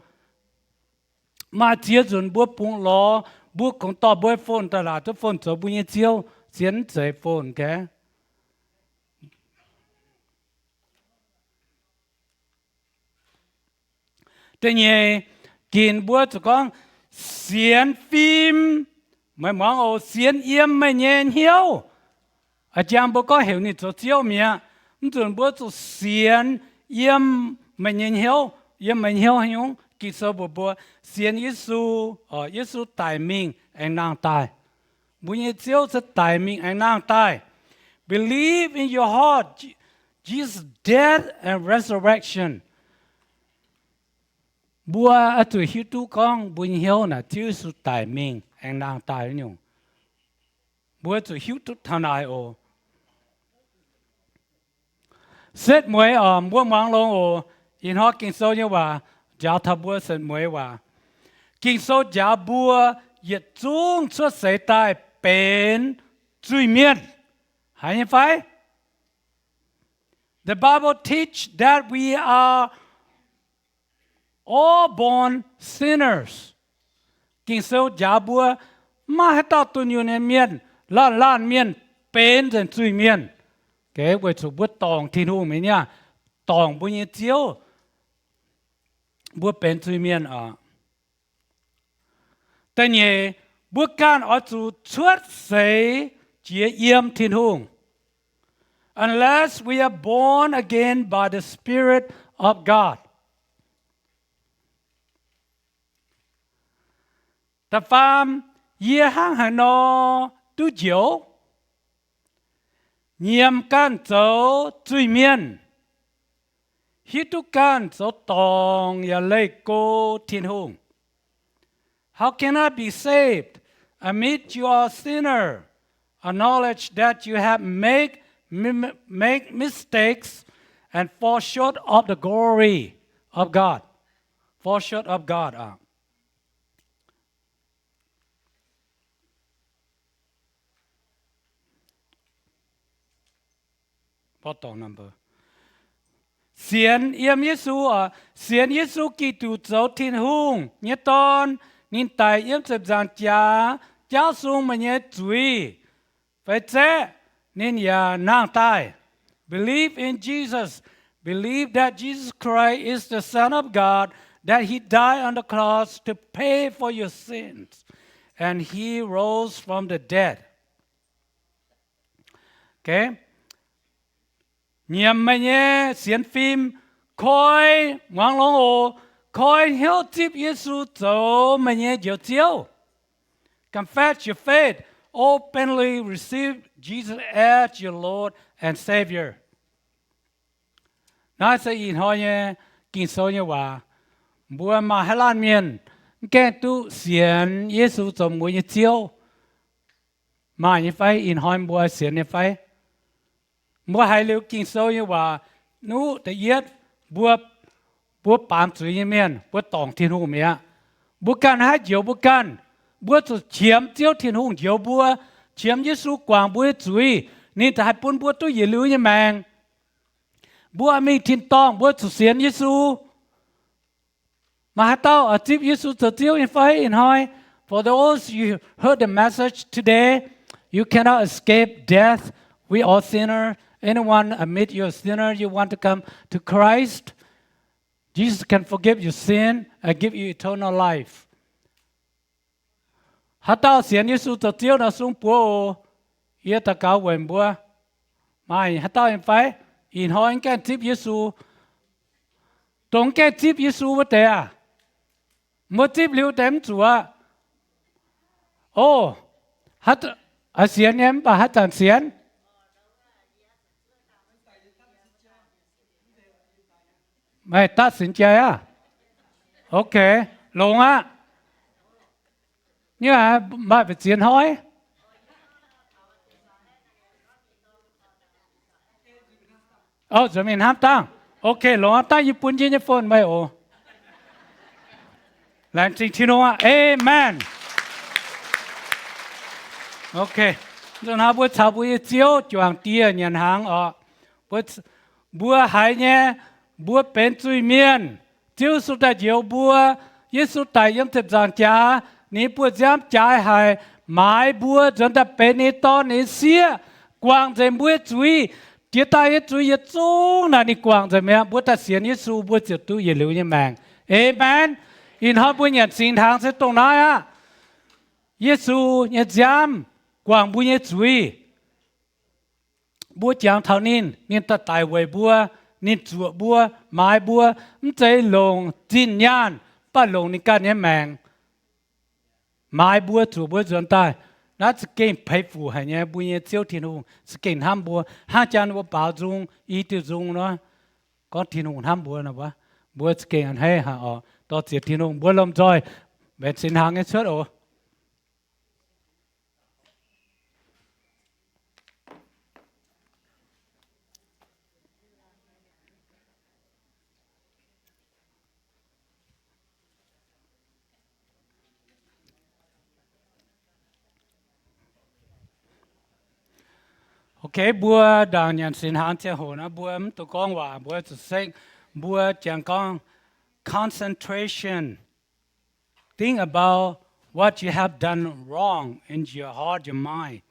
Maaih ziex nzunc mbuo bungx lorz, mbuo kungx dorh mbuo fon daaih laatc duqv fon zoux mbuo nyei ziouv, zien mv zeiz fon, okay? Da'nyeic, ginc mbuo zuqc gorngv sienx fim. Meih muangx oc, sienx yiem meih nyei hnyouv. A'jang mbuo gorngv heuc ninh zoux ziouv mi'aqv. Mv nzunc mbuo zuqc sienx yiem meih nyei hnyouv. Yiem meih hnyouv haaix nyungc? Ging-Sou mbuox mbuo, sienx Yesu, Yesu daic mingh aengx nangh daaih. Mbuo nyei Ziouv se daic mingh aengx nangh daaih. Believe in your heart, Jesus' death and resurrection. Mbuo oix zuqc hiuv duqv gorngv mbuo nyei hnyouv naaic Ziouv Yesu daic mingh aengx nangh daaih nyungc. Mbuo zuqc hiuv duqv taux naaic oc. Setv mueiz oc, mbuo muangx longx oc. Ih hnoi Ging-Sou nyei waac njaaux taux mbuo setv mueiz waac. Ging-Sou njaaux mbuo yietc zungv cuotv seix daaih benx zuiz-mienh. Haiz nyei fai? The Bible teach that we are all born sinners. Ging-Sou njaaux mbuo maiv maaih haaix dauh dunh yunh nyei mienh, laanh laanh mienh benx nzengc zuiz-mienh. Weic zuqc mbuo dorngc Tin-Hungh mi'aqv, dorngc mbuo nyei Ziouv, mbuo benx zuiz-mienh oc. Da'nyeic, mbuo ganh oix zuqc cuotv seix jiex yiem Tin-Hungh. Unless we are born again by the Spirit of God. Da'faam, yie hnangv haaix nor duqv njoux? Nyiemc ganh zoux zuiz-mienh, hiuv duqv ganh zoux dorngc yaac leih go Tin-Hungh. How can I be saved amid you are sinner? Acknowledge that you have make, make mistakes and fall short of the glory of God. Fall short of God. Sienx yiem Yesu, sienx Yesu Giduc zoux Tin-Hungh nyei Dorn. Ninh daic yiem ziepc nzaangc jaax jaauv sung meih nyei zuiz, feix zaeqv ninh yaac nangh daaih. Believe in Jesus. Believe that Jesus Christ is the Son of God, that he died on the cross to pay for your sins, and he rose from the dead. Nyiemc meih nyei sienx fim, koi, muangx longx oc, koi hnyouv zipv Yesu zoux meih nyei Njoux Ziouv. Confess your faith, openly receive Jesus as your Lord and Savior. Naaiv se ih hnoi nyei Ging-Sou nyei waac. Mbuo maaih haaix laanh mienh mv gaengh duqv sienx Yesu zoux mbuo nyei Ziouv? Maaih nyei fai? Ih hnoi mbuo sienx nyei fai? Mbuo haiz liuz Ging-Sou nyei waac, nuqv da'yietv, mbuo, mbuo baamz zuiz nyei mienh, mbuo dorngc Tin-Hungh mi'aqv. Mbuo ganh haih njoux mbuo ganh. Mbuo zuqc qiemx Ziouv Tin-Hungh njoux mbuo, qiemx Yesu guangc mbuo nyei zuiz, ninh haih bun mbuo duqv yietc liuz nyei maengc. Mbuo mingh tin-dorngh, mbuo zuqc sienx Yesu. Maaih haaix dauh oix zipv Yesu zoux Ziouv nyei fai ih hnoi? For those you heard the message today, you cannot escape death. We all sinner. Anyone admit you're a sinner, you want to come to Christ, Jesus can forgive your sin and give you eternal life. Haaix dauh sienx Yesu zoux Ziouv nor sung buoz oc. Yie daux gaux weic mbuo. Maaih haaix dauh nyei fai? Ih hnoi mv gaengh zipv Yesu. Dongh mv gaengh zipv Yesu wuov deix aah, mbuo zipv liuz deix mv zuqc aqv. O, sienx nyei mv baac haaix zanc sienx? Meih ตัดสินใจ aqv. Ok, longx aqv. Maaih mbu'ziex hnoi? O, nzuonx mingh hnamv dangh. Ok, longx aqv. Dangh yie bun yie nyei phone meih oc. Laengz zingh Tin-Hungh aqv. Amen. Ok, nzunc hnoi mbuo caux mbuo nyei Ziouv juangc dieh nyanc hnaangx oc. Mbuo haiz nyei, mbuo benx zuiz-mienh. Ziouv Yesu daaih njoux mbuo. Yesu daic yiem ziepc nzaangc jaax, ninh buoz-nziaamv jaaix haic, maaiz mbuo nzuonx daaih benx ninh dorn, ninh sieqv, guangc nzengc mbuo nyei zuiz. Jiex daaih nyei zuiz yietc zungv naaic ninh guangc nzengc mi'aqv. Mbuo daaih sienx Yesu, mbuo ziouc duqv yietc liuz nyei maengc. Amen. Ih hnoi mbuo nyanc singx hnaangx se dongh naaiv aqv. Yesu nyei nziaamv guangc mbuo nyei zuiz. Mbuo jangx taux ninh, ninh daaih daic weic mbuo, ninh zuoqc mbuo, maaiz mbuo, mv zeiz longc zinh nyaanh, mv baac longc ninh ganh nyei maengc maaiz mbuo, zuoqc mbuo nzuonx daaih. Naaiv za'gengh peix fuc haic nyei, mbuo nyei Ziouv Tin-Hungh za'gengh hnamv mbuo, hnangv jaa mbuo baaux nzung, i diuh nzung nor, gorngv Tin-Hungh hnamv mbuo nor, mbuo za'gengh a'hneiv haic oc. Dor-ziec Tin-Hungh, mbuo lomh nzoih mbenc singx hnaangx nyei cuotv oc. Ok, mbuo ndaangc nyanc singx hnaangx ziangh hoc nor, mbuo mv dungx gorngv waac, mbuo zuqc sekv, mbuo jangx gorngv concentration. Think about what you have done wrong in your heart, your mind.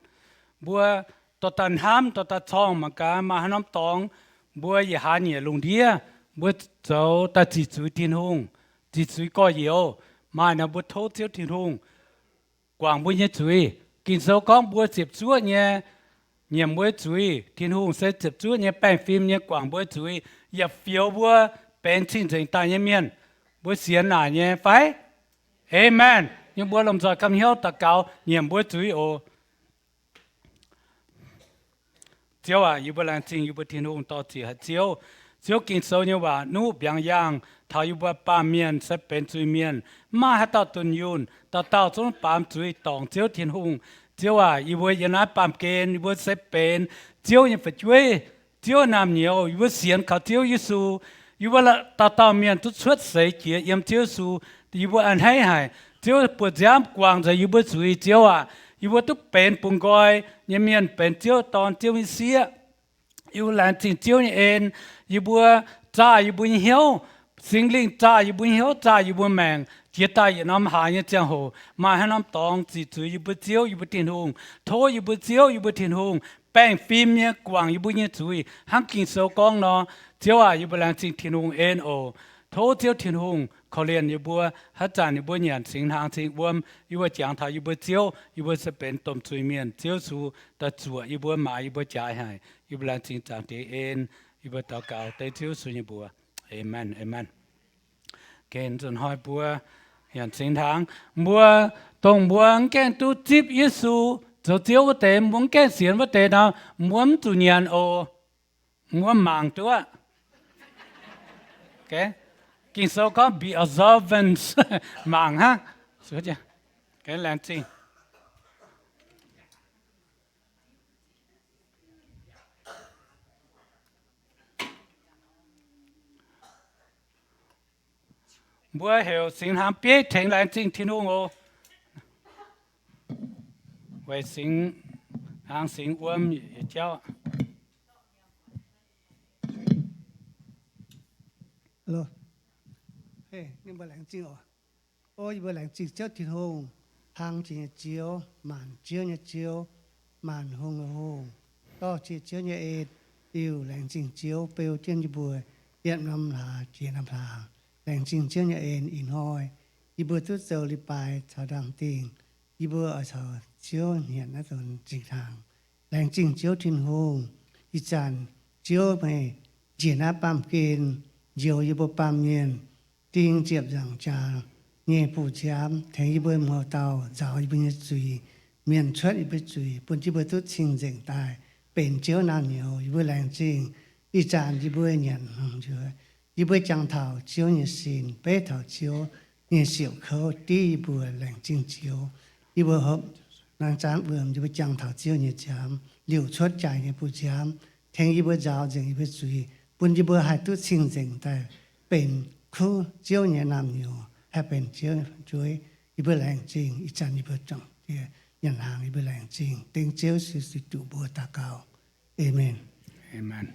Mbuo dorh daaih hnamv, dorh daaih corngh mangc gaax maaih haaix norm dorngx mbuo yietc hlaax nyieqc lungh ndiev, mbuo zoux daaih ziqc zuiz Tin-Hungh, ziqc zuiz gorx-youz. Maaih nor mbuo tov Ziouv Tin-Hungh guangc mbuo nyei zuiz. Ging-Sou gorngv mbuo ziepc zuoqv nyei nyiemc mbuo zuiz, Tin-Hungh se ziepc zuoqv nyei baengh fim nyei guangc mbuo zuiz, yaac fioux mbuo benx cing-nzengc daaih nyei mienh. Mbuo sienx naaic nyei fai? Aamen. Yie mbuo lomh nzoih kamv hnyouv daux gaux nyiemc mbuo zuiz oc. Ziouv aac, yie mbuo laengz zingh yie mbuo Tin-Hungh dor-ziec haic Ziouv. Ziouv, Ging-Sou nyei waac nuqv mbiaangx yaangh taux yie mbuo baamh mienh se benx zuiz-mienh, mv maaih haaix dauh dunh yunh, dauh dauh zungv baamz zuiz dorngc Ziouv Tin-Hungh. Ziouv aac, yie mbuo yiem naaiv baamh gen yie mbuo se benx Ziouv nyei fu'jueiv, Ziouv naamh nyouz. Yie mbuo sienx kaux Ziouv Yesu. Yie mbuo dauh dauh mienh duqv cuotv seix jiex yiem Ziouv Yesu. Yie mbuo a'hneiv haic. Ziouv buoz-nziaamv guangc nzengc yie mbuo zuiz, Ziouv aac. Yie mbuo duqv benx bungx nqoi nyei mienh, benx Ziouv dorn, Ziouv nyei sieqv. Yie mbuo laengz zingh Ziouv nyei en. Yie mbuo zaah yie mbuo nyei hnyouv. Singx Lingh zaah yie mbuo nyei hnyouv, zaah yie mbuo maengc. Jiex daaih yietc norm hlaax nyei ziangh hoc, maaih haaix norm dorngx ziqc zuiz yie mbuo Ziouv, yie mbuo Tin-Hungh, tov yie mbuo Ziouv, yie mbuo Tin-Hungh, baengh fim nyei guangc yie mbuo nyei zuiz hnangv Ging-Sou gorngv nor. Ziouv aac, yie mbuo laengz zingh Tin-Hungh en oc. Tov Ziouv Tin-Hungh korv-lienh yie mbuo. Haaix zanc yie mbuo nyanc singx hnaangx cing wuom, yie mbuo jangx taux yie mbuo Ziouv, yie mbuo se benx domh zuiz-mienh. Ziouv Yesu daaih zuoqc yie mbuo, maaiz yie mbuo, jaaix haic. Yie mbuo laengz zingh Zaangc Diex en. Yie mbuo daux gaux dengv Ziouv Yesu nyei mbuox. Aamen, aamen. Gengh nzunc hnoi mbuo nyanc singx hnaangx, mbuo, dongh mbuo mv gaengh duqv zipv Yesu zoux Ziouv wuov deix, mbuo mv gaengh sienx wuov deix nor, mbuo mv zuqc nyanc oc. Mbuo mangc duqv. Ging-Sou gorngv be observant, mangc hnangv. Laengz zingh. Mbuo heuc singx hnaangx bieiv tengx laengz zingh Tin-Hungh oc. Weic singx hnaangx singx wuom yietc jauv. O yie mbuo laengz zingh Ziouv Tin-Hungh, hlang jiex nyei Ziouv, maanc Ziouv nyei Ziouv, maanc hungh nyei Hungh, dorh ziex Ziouv nyei en. Liuh laengz zingh Ziouv beu jienv yie mbuo yietc norm hlaax jiex norm hlaax. Laengz zingh Ziouv nyei en ih hnoi yie mbuo duqv zoux leiz-baaix caux ndaam-dingh. Yie mbuo oix caux Ziouv nyanc naaiv donx zingh hnaangx. Laengz zingh Ziouv Tin-Hungh, ih zanc Ziouv meih njiec naaiv baamh gen njoux yie mbuo baamh mienh, ding ziepc nzaangc jaax nyei bu nziaamv, tengx yie mbuo muoz-dauh nzaaux yie mbuo nyei zuiz, mienh cuotv yie mbuo zuiz, bun yie mbuo duqv cing-nzengc daaih benx Ziouv naamh nyouz. Yie mbuo laengz zingh ih zanc yie mbuo nyanc hmz njuov, yie mbuo jangx taux Ziouv nyei sin, beiv taux Ziouv nyei siouc kouv div yie mbuo. Laengz zingh Ziouv. Yie mbuo hopv naaiv zaanv wuom, yie mbuo jangx taux Ziouv nyei nziaamv, liuc cuotv jaaix nyei bu nziaamv, tengx yie mbuo nzaaux nzengc yie mbuo zuiz, bun yie mbuo haih duqv cing-nzengc daaih benx kuv Ziouv nyei naamh nyouz, haih benx Ziouv fu'jueiv. Yie mbuo laengz zingh ih zanc yie mbuo juangc dieh nyanc hnaangx, yie mbuo laengz zingh dengv Ziouv Yesu Giduc mbuox daux gaux. Aamen. Aamen.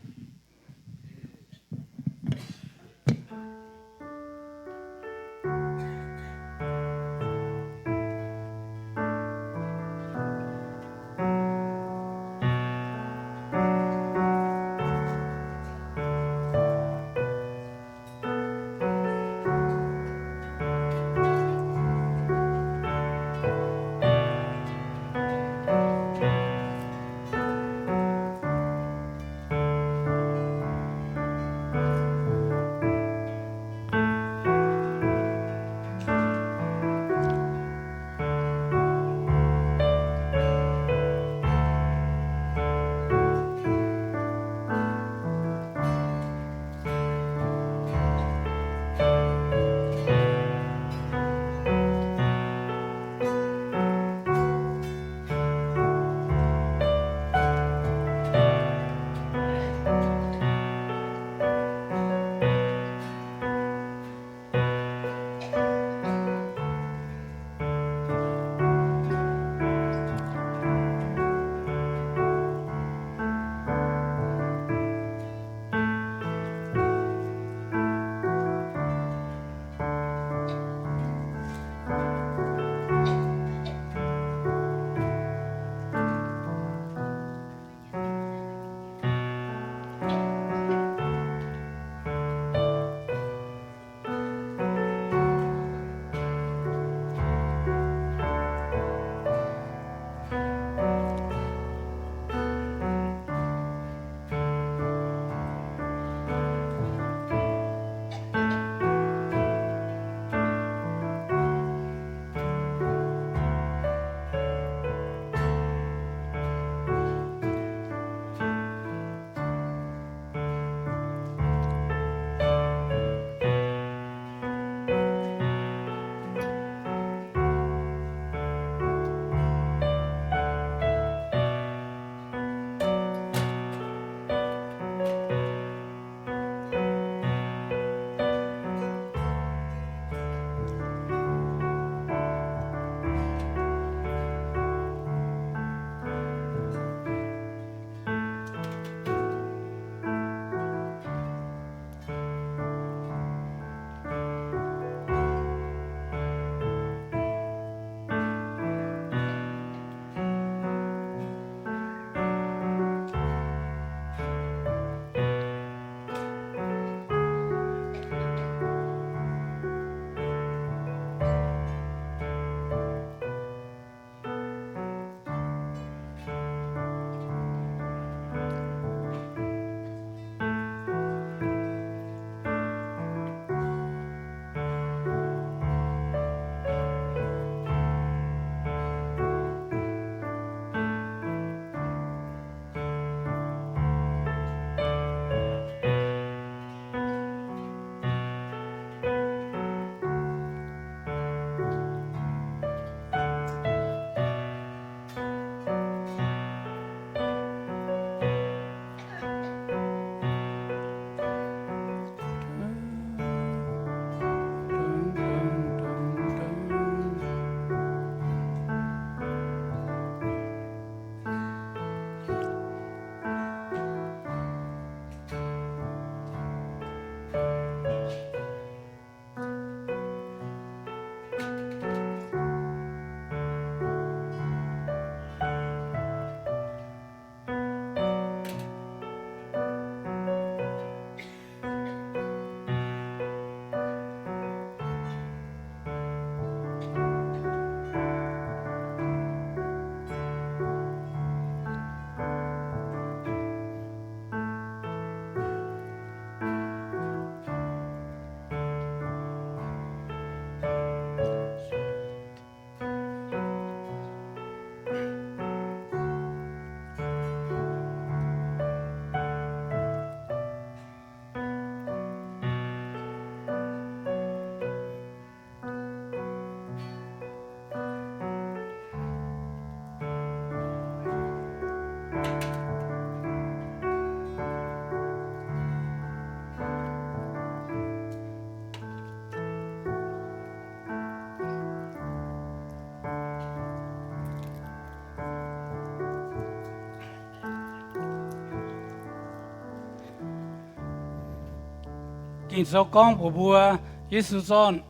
Ging-Sou gorngv mbuox mbuo, Yesu zorqv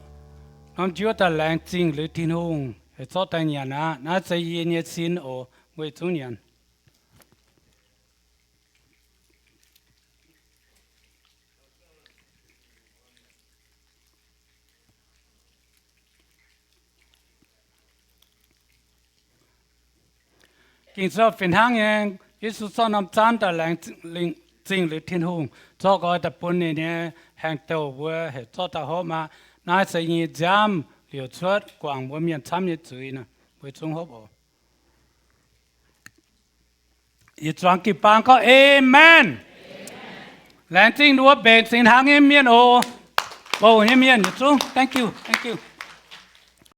norm njuov daaih laengz zingh liuz Tin-Hungh, heuc zorqv daaih nyanc aqv. Naaiv se yie nyei sin oc. Mbuo yietc zungv nyanc. Ging-Sou fih hnangv nyei, Yesu zorqv norm zaanv daaih laengz zingh liuz Tin-Hungh, zorqv nqoi daaih bun ninh nyei haengh douh mbuo, heuc zorqv daaih hopv aqv. Naaiv se yie nyei nziaamv, liouc cuotv guangc mbuo mienh camv nyei zuiz nor. Mbuo zungv hopv oc. Yietc zuangx jiu-baang gorngv, Aamen. Laengz zingh wuov mbenc singx hnaangx nyei mienh oc. Bouh nyei mienh yietc zungv, thank you, thank you.